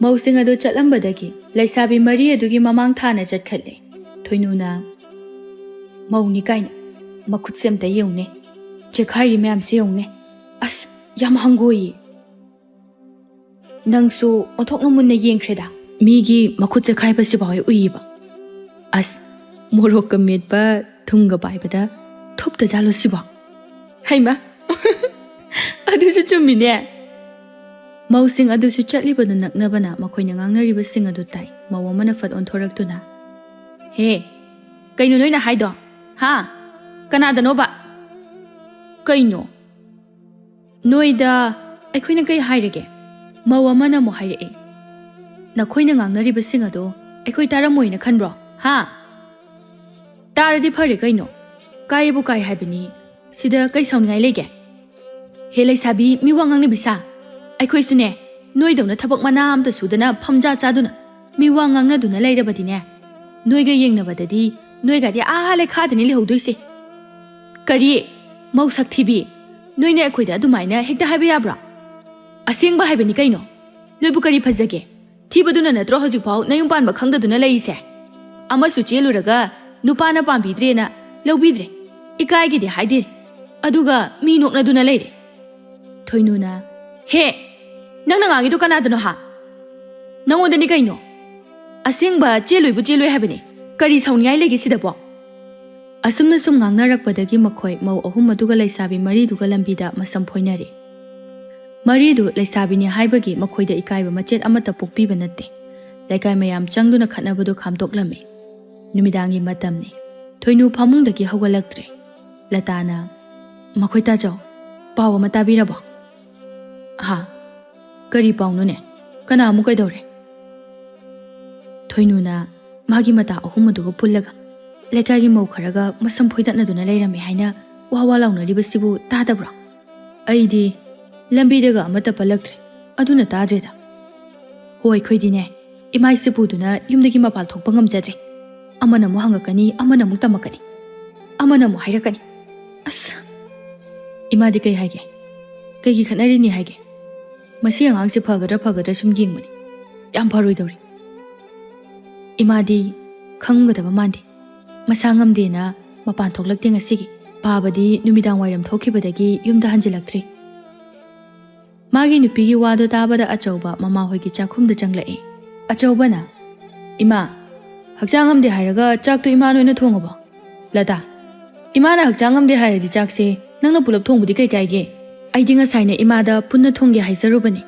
ꯃꯧꯁꯤꯡ ꯑꯗꯨ ꯆꯠꯂꯝꯕꯗꯒꯤ ꯂꯩꯁꯥꯕꯤ ꯃꯔꯤ ꯑꯗꯨꯒꯤ ꯃꯃꯥꯡ ꯊꯥꯅ ꯆꯠꯈꯠꯂꯦ꯫ ꯊꯣꯏꯅꯨꯅ, "ꯃꯧꯅꯤ ꯀꯥꯏꯅ, ꯃꯈꯨꯠꯁꯦ ꯑꯝꯇ ꯌꯦꯡꯉꯨꯅꯦ, ꯆꯦꯈꯥꯏꯔꯤ ꯃꯌꯥꯝꯁꯦ ꯌꯦꯡꯉꯨꯅꯦ, ꯑꯁ, ꯌꯥꯝ ꯍꯪꯒꯣꯏꯌꯦ"꯫ "ꯅꯪꯁꯨ ꯑꯣꯟꯊꯣꯛꯅ ꯃꯨꯟꯅ ꯌꯦꯡꯈ꯭ꯔꯦꯗ, ꯃꯤꯒꯤ ꯃꯈꯨꯠ ꯆꯦꯈꯥꯏꯕꯁꯤꯐꯥꯎ ꯍꯦꯛ ꯎꯏꯌꯦꯕ꯫ ꯑꯁ, ꯃꯣꯔꯣꯛꯀ ꯃꯦꯠꯄ ꯊꯨꯝꯒ ꯄꯥꯏꯕꯗ ꯊꯨꯞꯇ ꯖꯥꯠꯂꯣ ꯁꯤꯕꯣ? ꯍꯩꯃ, ꯑꯗꯨꯁꯨ ꯆꯨꯝꯃꯤꯅꯦ"꯫ ꯃꯧꯁꯤꯡ ꯑꯗꯨꯁꯨ ꯆꯠꯂꯤꯕꯗꯨ ꯅꯛꯅꯕꯅ ꯃꯈꯣꯏꯅ ꯉꯥꯡꯅꯔꯤꯕꯁꯤꯡ ꯑꯗꯨ ꯇꯥꯏ꯫ ꯃꯧ ꯑꯃꯅ ꯐꯠ ꯑꯣꯟꯊꯣꯔꯛꯇꯨꯅ, "ꯍꯦ, ꯀꯩꯅꯣ ꯅꯣꯏꯅ ꯍꯥꯏꯗꯣ? ꯍꯥ? ꯀꯅꯥꯗꯅꯣꯕ? ꯀꯩꯅꯣ? ꯅꯣꯏꯗ ꯑꯩꯈꯣꯏꯅ ꯀꯩ ꯍꯥꯏꯔꯒꯦ?" ꯃꯧ ꯑꯃꯅ ꯑꯃꯨꯛ ꯍꯥꯏꯔꯛꯑꯦ, "ꯅꯈꯣꯏꯅ ꯉꯥꯡꯅꯔꯤꯕꯁꯤꯡ ꯑꯗꯣ ꯑꯩꯈꯣꯏ ꯇꯥꯔꯝꯃꯣꯏꯅ ꯈꯟꯕ꯭ꯔꯣ? ꯍꯥ? ꯇꯥꯔꯗꯤ ꯐꯔꯦ ꯀꯩꯅꯣ, ꯀꯥꯏꯕꯨ ꯀꯥꯏ ꯍꯥꯏꯕꯅꯤ, ꯁꯤꯗ ꯀꯩ ꯁꯥꯎꯅꯤꯡꯉꯥꯏ ꯂꯩꯒꯦ? ꯍꯦ ꯂꯩꯁꯥꯕꯤ, ꯃꯤ ꯋꯥ ꯉꯥꯡꯅꯕꯤ ꯁꯥ꯫ ꯑꯩꯈꯣꯏꯁꯨꯅꯦ, ꯅꯣꯏꯗꯧꯅ ꯊꯕꯛ ꯃꯅꯥ ꯑꯝꯇ ꯁꯨꯗꯅ ꯐꯝꯖꯥ ꯆꯥꯗꯨꯅ ꯃꯤ ꯋꯥ ꯉꯥꯡꯅꯗꯨꯅ ꯂꯩꯔꯕꯗꯤꯅꯦ, ꯅꯣꯏꯒ ꯌꯦꯡꯅꯕꯗꯗꯤ ꯅꯣꯏꯒꯗꯤ ꯑꯥ ꯂꯩꯈꯥꯗꯅꯤ ꯂꯩꯍꯧꯗꯣꯏꯁꯦ꯫ ꯀꯔꯤ? ꯃꯧ ꯁꯛ ꯊꯤꯕꯤ, ꯅꯣꯏꯅ ꯑꯩꯈꯣꯏꯗ ꯑꯗꯨꯃꯥꯏꯅ ꯍꯦꯛꯇ ꯍꯥꯏꯕ ꯌꯥꯕ꯭ꯔꯣ? ꯑꯁꯦꯡꯕ ꯍꯥꯏꯕꯅꯤ ꯀꯩꯅꯣ꯫ ꯅꯣꯏꯕꯨ ꯀꯔꯤ ꯐꯖꯒꯦ? ꯊꯤꯕꯗꯨꯅ ꯅꯠꯇ꯭ꯔꯣ ꯍꯧꯖꯤꯛꯐꯥꯎ ꯅꯌꯨꯝ ꯄꯥꯟꯕ ꯈꯪꯗꯗꯨꯅ ꯂꯩꯔꯤꯁꯦ? ꯑꯃꯁꯨ ꯆꯦꯜꯂꯨꯔꯒ ꯅꯨꯄꯥꯅ ꯄꯥꯝꯕꯤꯗ꯭ꯔꯦꯅ ꯂꯧꯕꯤꯗ꯭ꯔꯦ, ꯏꯀꯥꯏꯒꯤꯗꯤ ꯍꯥꯏꯗꯦ, ꯑꯗꯨꯒ ꯃꯤ ꯅꯣꯛꯅꯗꯨꯅ ꯂꯩꯔꯦ꯫ ꯊꯣꯏꯅꯨꯅ, "ꯍꯦ, ꯅꯪꯅ ꯉꯥꯡꯉꯤꯗꯣ ꯀꯅꯥꯗꯅꯣ ꯍꯥ? ꯅꯪꯉꯣꯟꯗꯅꯤ ꯀꯩꯅꯣ꯫ ꯑꯁꯦꯡꯕ ꯆꯦꯜꯂꯣꯏꯕꯨ ꯆꯦꯜꯂꯣꯏ ꯍꯥꯏꯕꯅꯤ꯫ ꯀꯔꯤ ꯁꯥꯎꯅꯤꯡꯉꯥꯏ ꯂꯩꯒꯦ ꯁꯤꯗꯕꯣ?" ꯑꯁꯨꯝꯅ ꯁꯨꯝ ꯉꯥꯡꯅꯔꯛꯄꯗꯒꯤ ꯃꯈꯣꯏ ꯃꯧ ꯑꯍꯨꯝ ꯑꯗꯨꯒ ꯂꯩꯁꯥꯕꯤ ꯃꯔꯤꯗꯨꯒ ꯂꯝꯕꯤꯗ ꯃꯁꯝ ꯐꯣꯏꯅꯔꯦ꯫ ꯃꯔꯤꯗꯨ ꯂꯩꯁꯥꯕꯤꯅꯤ ꯍꯥꯏꯕꯒꯤ ꯃꯈꯣꯏꯗ ꯏꯀꯥꯏꯕ ꯃꯆꯦꯠ ꯑꯃꯠꯇ ꯄꯣꯛꯄꯤꯕ ꯅꯠꯇꯦ꯫ ꯂꯩꯀꯥꯏ ꯃꯌꯥꯝ ꯆꯪꯗꯨꯅ ꯈꯠꯅꯕꯗꯨ ꯈꯥꯝꯗꯣꯛꯂꯝꯃꯤ꯫ ꯅꯨꯃꯤꯗꯥꯡꯒꯤ ꯃꯇꯝꯅꯤ꯫ ꯊꯣꯏꯅꯨ ꯐꯃꯨꯡꯗꯒꯤ ꯍꯧꯒꯠꯂꯛꯇ꯭ꯔꯦ꯫ ꯂꯇꯥꯅ, "ꯃꯈꯣꯏ ꯇꯥꯖꯧ, ꯄꯥꯎ ꯑꯃ ꯇꯥꯕꯤꯔꯕꯣ?" "ꯍꯥ? ꯀꯔꯤ ꯄꯥꯎꯅꯣꯅꯦ? ꯀꯅꯥ ꯑꯃꯨꯛ ꯀꯩꯗꯧꯔꯦ?" ꯊꯣꯏꯅꯨꯅ ꯃꯥꯒꯤ ꯃꯇꯥ ꯑꯍꯨꯝ ꯑꯗꯨꯒ ꯄꯨꯜꯂꯒ ꯂꯩꯀꯥꯏꯒꯤ ꯃꯧ ꯈꯔꯒ ꯃꯁꯝ ꯐꯣꯏꯗꯠꯅꯗꯨꯅ ꯂꯩꯔꯝꯃꯤ ꯍꯥꯏꯅ ꯋꯥ ꯋꯥ ꯂꯥꯎꯅꯔꯤꯕꯁꯤꯕꯨ ꯇꯥꯗꯕ꯭ꯔꯣ? "ꯑꯩꯗꯤ ꯂꯝꯕꯤꯗꯒ ꯑꯃꯠꯇ ꯄꯜꯂꯛꯇ꯭ꯔꯦ, ꯑꯗꯨꯅ ꯇꯥꯗ꯭ꯔꯦꯗ꯫ ꯍꯣꯏ, ꯑꯩꯈꯣꯏꯗꯤꯅꯦ, ꯏꯃꯥ ꯏꯆꯦ ꯄꯨꯗꯨꯅ ꯌꯨꯝꯗꯒꯤ ꯃꯄꯥꯜ ꯊꯣꯛꯄ ꯉꯝꯖꯗ꯭ꯔꯦ꯫ ꯑꯃꯅ ꯑꯃꯨꯛ ꯍꯪꯉꯛꯀꯅꯤ, ꯑꯃꯅ ꯑꯃꯨꯛ ꯇꯝꯃꯛꯀꯅꯤ, ꯑꯃꯅ ꯑꯃꯨꯛ ꯍꯥꯏꯔꯛꯀꯅꯤ꯫ ꯑꯁ!" "ꯏꯃꯥꯗꯤ ꯀꯩ ꯍꯥꯏꯒꯦ? ꯀꯩꯒꯤ ꯈꯠꯅꯔꯤꯅꯤ ꯍꯥꯏꯒꯦ? ꯃꯁꯤ ꯑꯉꯥꯡꯁꯦ ꯐꯒꯗ꯭ꯔꯥ ꯐꯒꯗ꯭ꯔꯥ ꯁꯨꯝ ꯌꯦꯡꯕꯅꯤ꯫ ꯌꯥꯝ ꯐꯔꯣꯏꯗꯧꯔꯤ꯫ ꯏꯃꯥꯗꯤ ꯈꯪꯒꯗꯕ ꯃꯥꯟꯗꯦ꯫ ꯃꯁꯥ ꯉꯝꯗꯦꯅ ꯃꯄꯥꯟ ꯊꯣꯛꯂꯛꯇꯦ ꯉꯁꯤꯒꯤ꯫ ꯄꯥꯕꯗꯤ ꯅꯨꯃꯤꯗꯥꯡ ꯋꯥꯏꯔꯝ ꯊꯣꯛꯈꯤꯕꯗꯒꯤ ꯌꯨꯝꯗ ꯍꯟꯖꯤꯜꯂꯛꯇ꯭ꯔꯤ꯫" ꯃꯥꯒꯤ ꯅꯨꯄꯤꯒꯤ ꯋꯥꯗꯣ ꯇꯥꯕꯗ ꯑꯆꯧꯕ ꯃꯃꯥꯍꯣꯏꯒꯤ ꯆꯥꯛꯈꯨꯝꯗ ꯆꯪꯂꯛꯏ꯫ ꯑꯆꯧꯕꯅ, "ꯏꯃꯥ, ꯍꯛꯆꯥꯡ ꯉꯝꯗꯦ ꯍꯥꯏꯔꯒ ꯆꯥꯛꯇꯣ ꯏꯃꯥ ꯅꯣꯏꯅ ꯊꯣꯡꯉꯕꯣ?" "ꯂꯇꯥ, ꯏꯃꯥꯅ ꯍꯛꯆꯥꯡ ꯉꯝꯗꯦ ꯍꯥꯏꯔꯗꯤ ꯆꯥꯛꯁꯦ ꯅꯪꯅ ꯄꯨꯂꯞ ꯊꯣꯡꯕꯗꯤ ꯀꯩ ꯀꯥꯏꯒꯦ? ꯑꯩꯗꯤ ꯉꯁꯥꯏꯅ ꯏꯃꯥꯗ ꯄꯨꯟꯅ ꯊꯣꯡꯒꯦ ꯍꯥꯏꯖꯔꯨꯕꯅꯦ꯫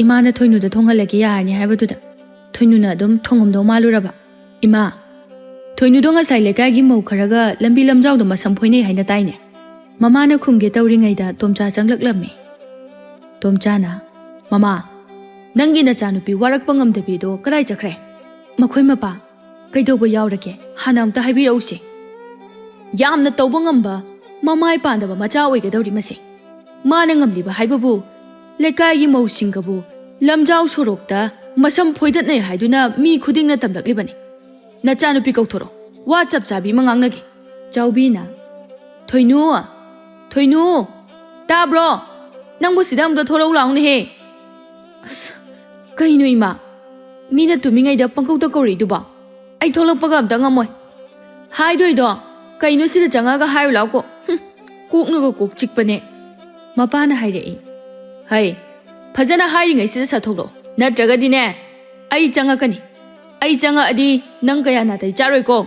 ꯏꯃꯥꯅ ꯊꯣꯏꯅꯨꯗ ꯊꯣꯡꯍꯜꯂꯒꯦ ꯌꯥꯔꯅꯤ ꯍꯥꯏꯕꯗꯨꯗ ꯊꯣꯏꯅꯨꯅ ꯑꯗꯨꯝ ꯊꯣꯡꯉꯝꯗꯧ ꯃꯥꯜꯂꯨꯔꯕ꯫ ꯏꯃꯥ, ꯊꯣꯏꯅꯨꯗꯣ ꯉꯁꯥꯏ ꯂꯩꯀꯥꯏꯒꯤ ꯃꯧ ꯈꯔꯒ ꯂꯝꯕꯤ ꯂꯝꯖꯥꯎꯗ ꯃꯁꯝ ꯐꯣꯏꯅꯩ ꯍꯥꯏꯅ ꯇꯥꯏꯅꯦ?" ꯃꯃꯥꯅ ꯈꯨꯝꯒꯦ ꯇꯧꯔꯤꯉꯩꯗ ꯇꯣꯝꯆꯥ ꯆꯪꯂꯛꯂꯝꯃꯤ꯫ ꯇꯣꯝꯆꯥꯅ, "ꯃꯃꯥ, ꯅꯪꯒꯤ ꯅꯆꯥꯅꯨꯄꯤ ꯋꯥꯔꯛꯄ ꯉꯝꯗꯕꯤꯗꯣ ꯀꯗꯥꯏ ꯆꯠꯈ꯭ꯔꯦ? ꯃꯈꯣꯏ ꯃꯄꯥ ꯀꯩꯗꯧꯕ ꯌꯥꯎꯔꯒꯦ? ꯍꯥꯟꯅ ꯑꯝꯇ ꯍꯥꯏꯕꯤꯔꯛꯎꯁꯦ꯫" "ꯌꯥꯝꯅ ꯇꯧꯕ ꯉꯝꯕ ꯃꯃꯥꯏ ꯄꯥꯟꯗꯕ ꯃꯆꯥ ꯑꯣꯏꯒꯗꯧꯔꯤ ꯃꯁꯦ꯫ ꯃꯥꯅ ꯉꯝꯂꯤꯕ ꯍꯥꯏꯕꯕꯨ ꯂꯩꯀꯥꯏꯒꯤ ꯃꯧꯁꯤꯡꯒꯕꯨ ꯂꯝꯖꯥꯎ ꯁꯣꯔꯣꯛꯇ ꯃꯁꯝ ꯐꯣꯏꯗꯠꯅꯩ ꯍꯥꯏꯗꯨꯅ ꯃꯤ ꯈꯨꯗꯤꯡꯅ ꯇꯝꯂꯛꯂꯤꯕꯅꯤ꯫ "ꯅꯆꯥꯅꯨꯄꯤ ꯀꯧꯊꯣꯔꯛꯑꯣ, ꯋꯥ ꯆꯞ ꯆꯥꯕꯤ ꯑꯃ ꯉꯥꯡꯅꯒꯦ꯫" ꯆꯥꯎꯕꯤꯅ, "ꯊꯣꯏꯅꯨ, ꯊꯣꯏꯅꯨ, ꯇꯥꯕ꯭ꯔꯣ? ꯅꯪꯕꯨ ꯁꯤꯗ ꯑꯝꯇ ꯊꯣꯔꯛꯎ ꯂꯥꯎꯅꯦꯍꯦ꯫" "ꯑꯁ, ꯀꯩꯅꯣ ꯏꯃꯥ? ꯃꯤꯅ ꯇꯨꯝꯃꯤꯉꯩꯗ ꯄꯪꯀꯧꯇ ꯀꯧꯔꯛꯏꯗꯨꯕꯣ? ꯑꯩ ꯊꯣꯛꯂꯛꯄꯒ ꯑꯝꯇ ꯉꯝꯃꯣꯏ꯫" "ꯍꯥꯏꯗꯣꯏꯗꯣ ꯀꯩꯅꯣ? ꯁꯤꯗ ꯆꯪꯉꯒ ꯍꯥꯏꯌꯨ ꯂꯥꯎꯀꯣ꯫" "ꯍꯨꯝ, ꯀꯣꯛꯅꯒ ꯀꯣꯛ ꯆꯤꯛꯄꯅꯦ꯫" ꯃꯄꯥꯅ ꯍꯥꯏꯔꯛꯏ꯫ "ꯍꯩ, ꯐꯖꯅ ꯍꯥꯏꯔꯤꯉꯩꯁꯤꯗ ꯁꯠꯊꯣꯛꯂꯛꯑꯣ, ꯅꯠꯇ꯭ꯔꯒꯗꯤꯅꯦ ꯑꯩ ꯆꯪꯉꯛꯀꯅꯤ꯫ ꯑꯩ ꯆꯪꯉꯛꯑꯗꯤ ꯅꯪ ꯀꯌꯥ ꯅꯥꯇꯩ ꯆꯥꯔꯣꯏꯀꯣ꯫"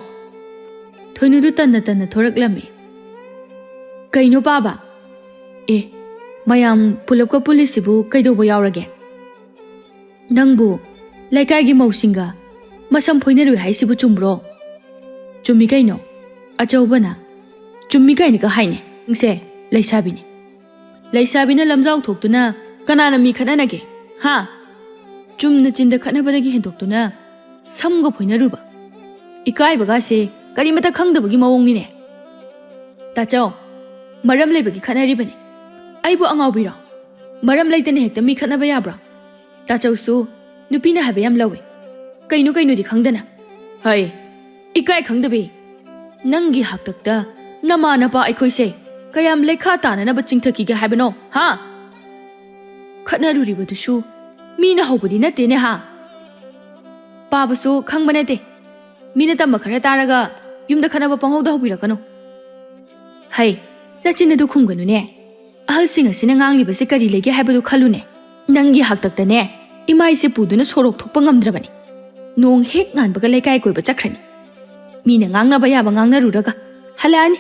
ꯊꯣꯏꯅꯨꯗꯨ ꯇꯟꯅ ꯇꯟꯅ ꯊꯣꯔꯛꯂꯝꯃꯤ꯫ "ꯀꯩꯅꯣ ꯄꯥꯕ? ꯑꯦ, ꯃꯌꯥꯝ ꯄꯨꯂꯞꯀ ꯄꯨꯜꯂꯤꯁꯤꯕꯨ ꯀꯩꯗꯧꯕ ꯌꯥꯎꯔꯒꯦ? ꯅꯪꯕꯨ ꯂꯩꯀꯥꯏꯒꯤ ꯃꯧꯁꯤꯡꯒ ꯃꯁꯝ ꯐꯣꯏꯅꯔꯨꯏ ꯍꯥꯏꯁꯤꯕꯨ ꯆꯨꯝꯕ꯭ꯔꯣ?" "ꯆꯨꯝꯃꯤ ꯀꯩꯅꯣ꯫" ꯑꯆꯧꯕꯅ, "ꯆꯨꯝꯃꯤ ꯀꯥꯏꯅꯒ ꯍꯥꯏꯅꯦ꯫ ꯅꯪꯁꯦ ꯂꯩꯁꯥꯕꯤꯅꯤ꯫ ꯂꯩꯁꯥꯕꯤꯅ ꯂꯝꯖꯥꯎ ꯊꯣꯛꯇꯨꯅ ꯀꯅꯥꯅ ꯃꯤ ꯈꯠꯅꯅꯒꯦ? ꯍꯥ? ꯆꯨꯝꯅ ꯆꯤꯟꯗ ꯈꯠꯅꯕꯗꯒꯤ ꯍꯦꯟꯗꯣꯛꯇꯨꯅ ꯁꯝꯒ ꯐꯣꯏꯅꯔꯨꯕ꯫ ꯏꯀꯥꯏꯕꯒꯥꯁꯦ ꯀꯔꯤꯃꯇ ꯈꯪꯗꯕꯒꯤ ꯃꯑꯣꯡꯅꯤꯅꯦ꯫" "ꯇꯥꯆꯧ, ꯃꯔꯝ ꯂꯩꯕꯒꯤ ꯈꯠꯅꯔꯤꯕꯅꯤ꯫ ꯑꯩꯕꯨ ꯑꯉꯥꯎꯕꯤꯔꯣ? ꯃꯔꯝ ꯂꯩꯇꯅ ꯍꯦꯛꯇ ꯃꯤ ꯈꯠꯅꯕ ꯌꯥꯕ꯭ꯔꯣ? ꯇꯥꯆꯧꯁꯨ ꯅꯨꯄꯤꯅ ꯍꯥꯏꯕ ꯌꯥꯝ ꯂꯧꯏ꯫ ꯀꯩꯅꯣ ꯀꯩꯅꯣꯗꯤ ꯈꯪꯗꯅ꯫ ꯍꯩ, ꯏꯀꯥꯏ ꯈꯪꯗꯕꯤ꯫ ꯅꯪꯒꯤ ꯍꯥꯛꯇꯛꯇ ꯅꯃꯥ ꯅꯄꯥ ꯑꯩꯈꯣꯏꯁꯦ ꯀꯌꯥꯝ ꯂꯩꯈꯥ ꯇꯥꯅꯅꯕ ꯆꯤꯡꯊꯈꯤꯒꯦ ꯍꯥꯏꯕꯅꯣ, ꯍꯥ? ꯈꯠꯅꯔꯨꯔꯤꯕꯗꯨꯁꯨ ꯃꯤꯅ ꯍꯧꯕꯗꯤ ꯅꯠꯇꯦꯅꯦ, ꯍꯥ? ꯄꯥꯕꯁꯨ ꯈꯪꯕ ꯅꯠꯇꯦ꯫ ꯃꯤꯅ ꯇꯝꯕ ꯈꯔ ꯇꯥꯔꯒ ꯌꯨꯝꯗ ꯈꯠꯅꯕ ꯄꯪꯍꯧꯗ ꯍꯧꯕꯤꯔꯛꯀꯅꯨ꯫" "ꯍꯩ, ꯅꯆꯤꯟ ꯑꯗꯨ ꯈꯨꯝꯒꯅꯨꯅꯦ꯫ ꯑꯍꯜꯁꯤꯡ ꯑꯁꯤꯅ ꯉꯥꯡꯂꯤꯕꯁꯤ ꯀꯔꯤ ꯂꯩꯒꯦ ꯍꯥꯏꯕꯗꯨ ꯈꯜꯂꯨꯅꯦ꯫ ꯅꯪꯒꯤ ꯍꯥꯛꯇꯛꯇꯅꯦ ꯏꯃꯥ ꯏꯆꯦ ꯄꯨꯗꯨꯅ ꯁꯣꯔꯣꯛ ꯊꯣꯛꯄ ꯉꯝꯗ꯭ꯔꯕꯅꯤ꯫ ꯅꯣꯡ ꯍꯦꯛ ꯉꯥꯟꯕꯒ ꯂꯩꯀꯥꯏ ꯀꯣꯏꯕ ꯆꯠꯈ꯭ꯔꯅꯤ꯫ ꯃꯤꯅ ꯉꯥꯡꯅꯕ ꯌꯥꯕ ꯉꯥꯡꯅꯔꯨꯔꯒ ꯍꯜꯂꯛꯑꯅꯤ꯫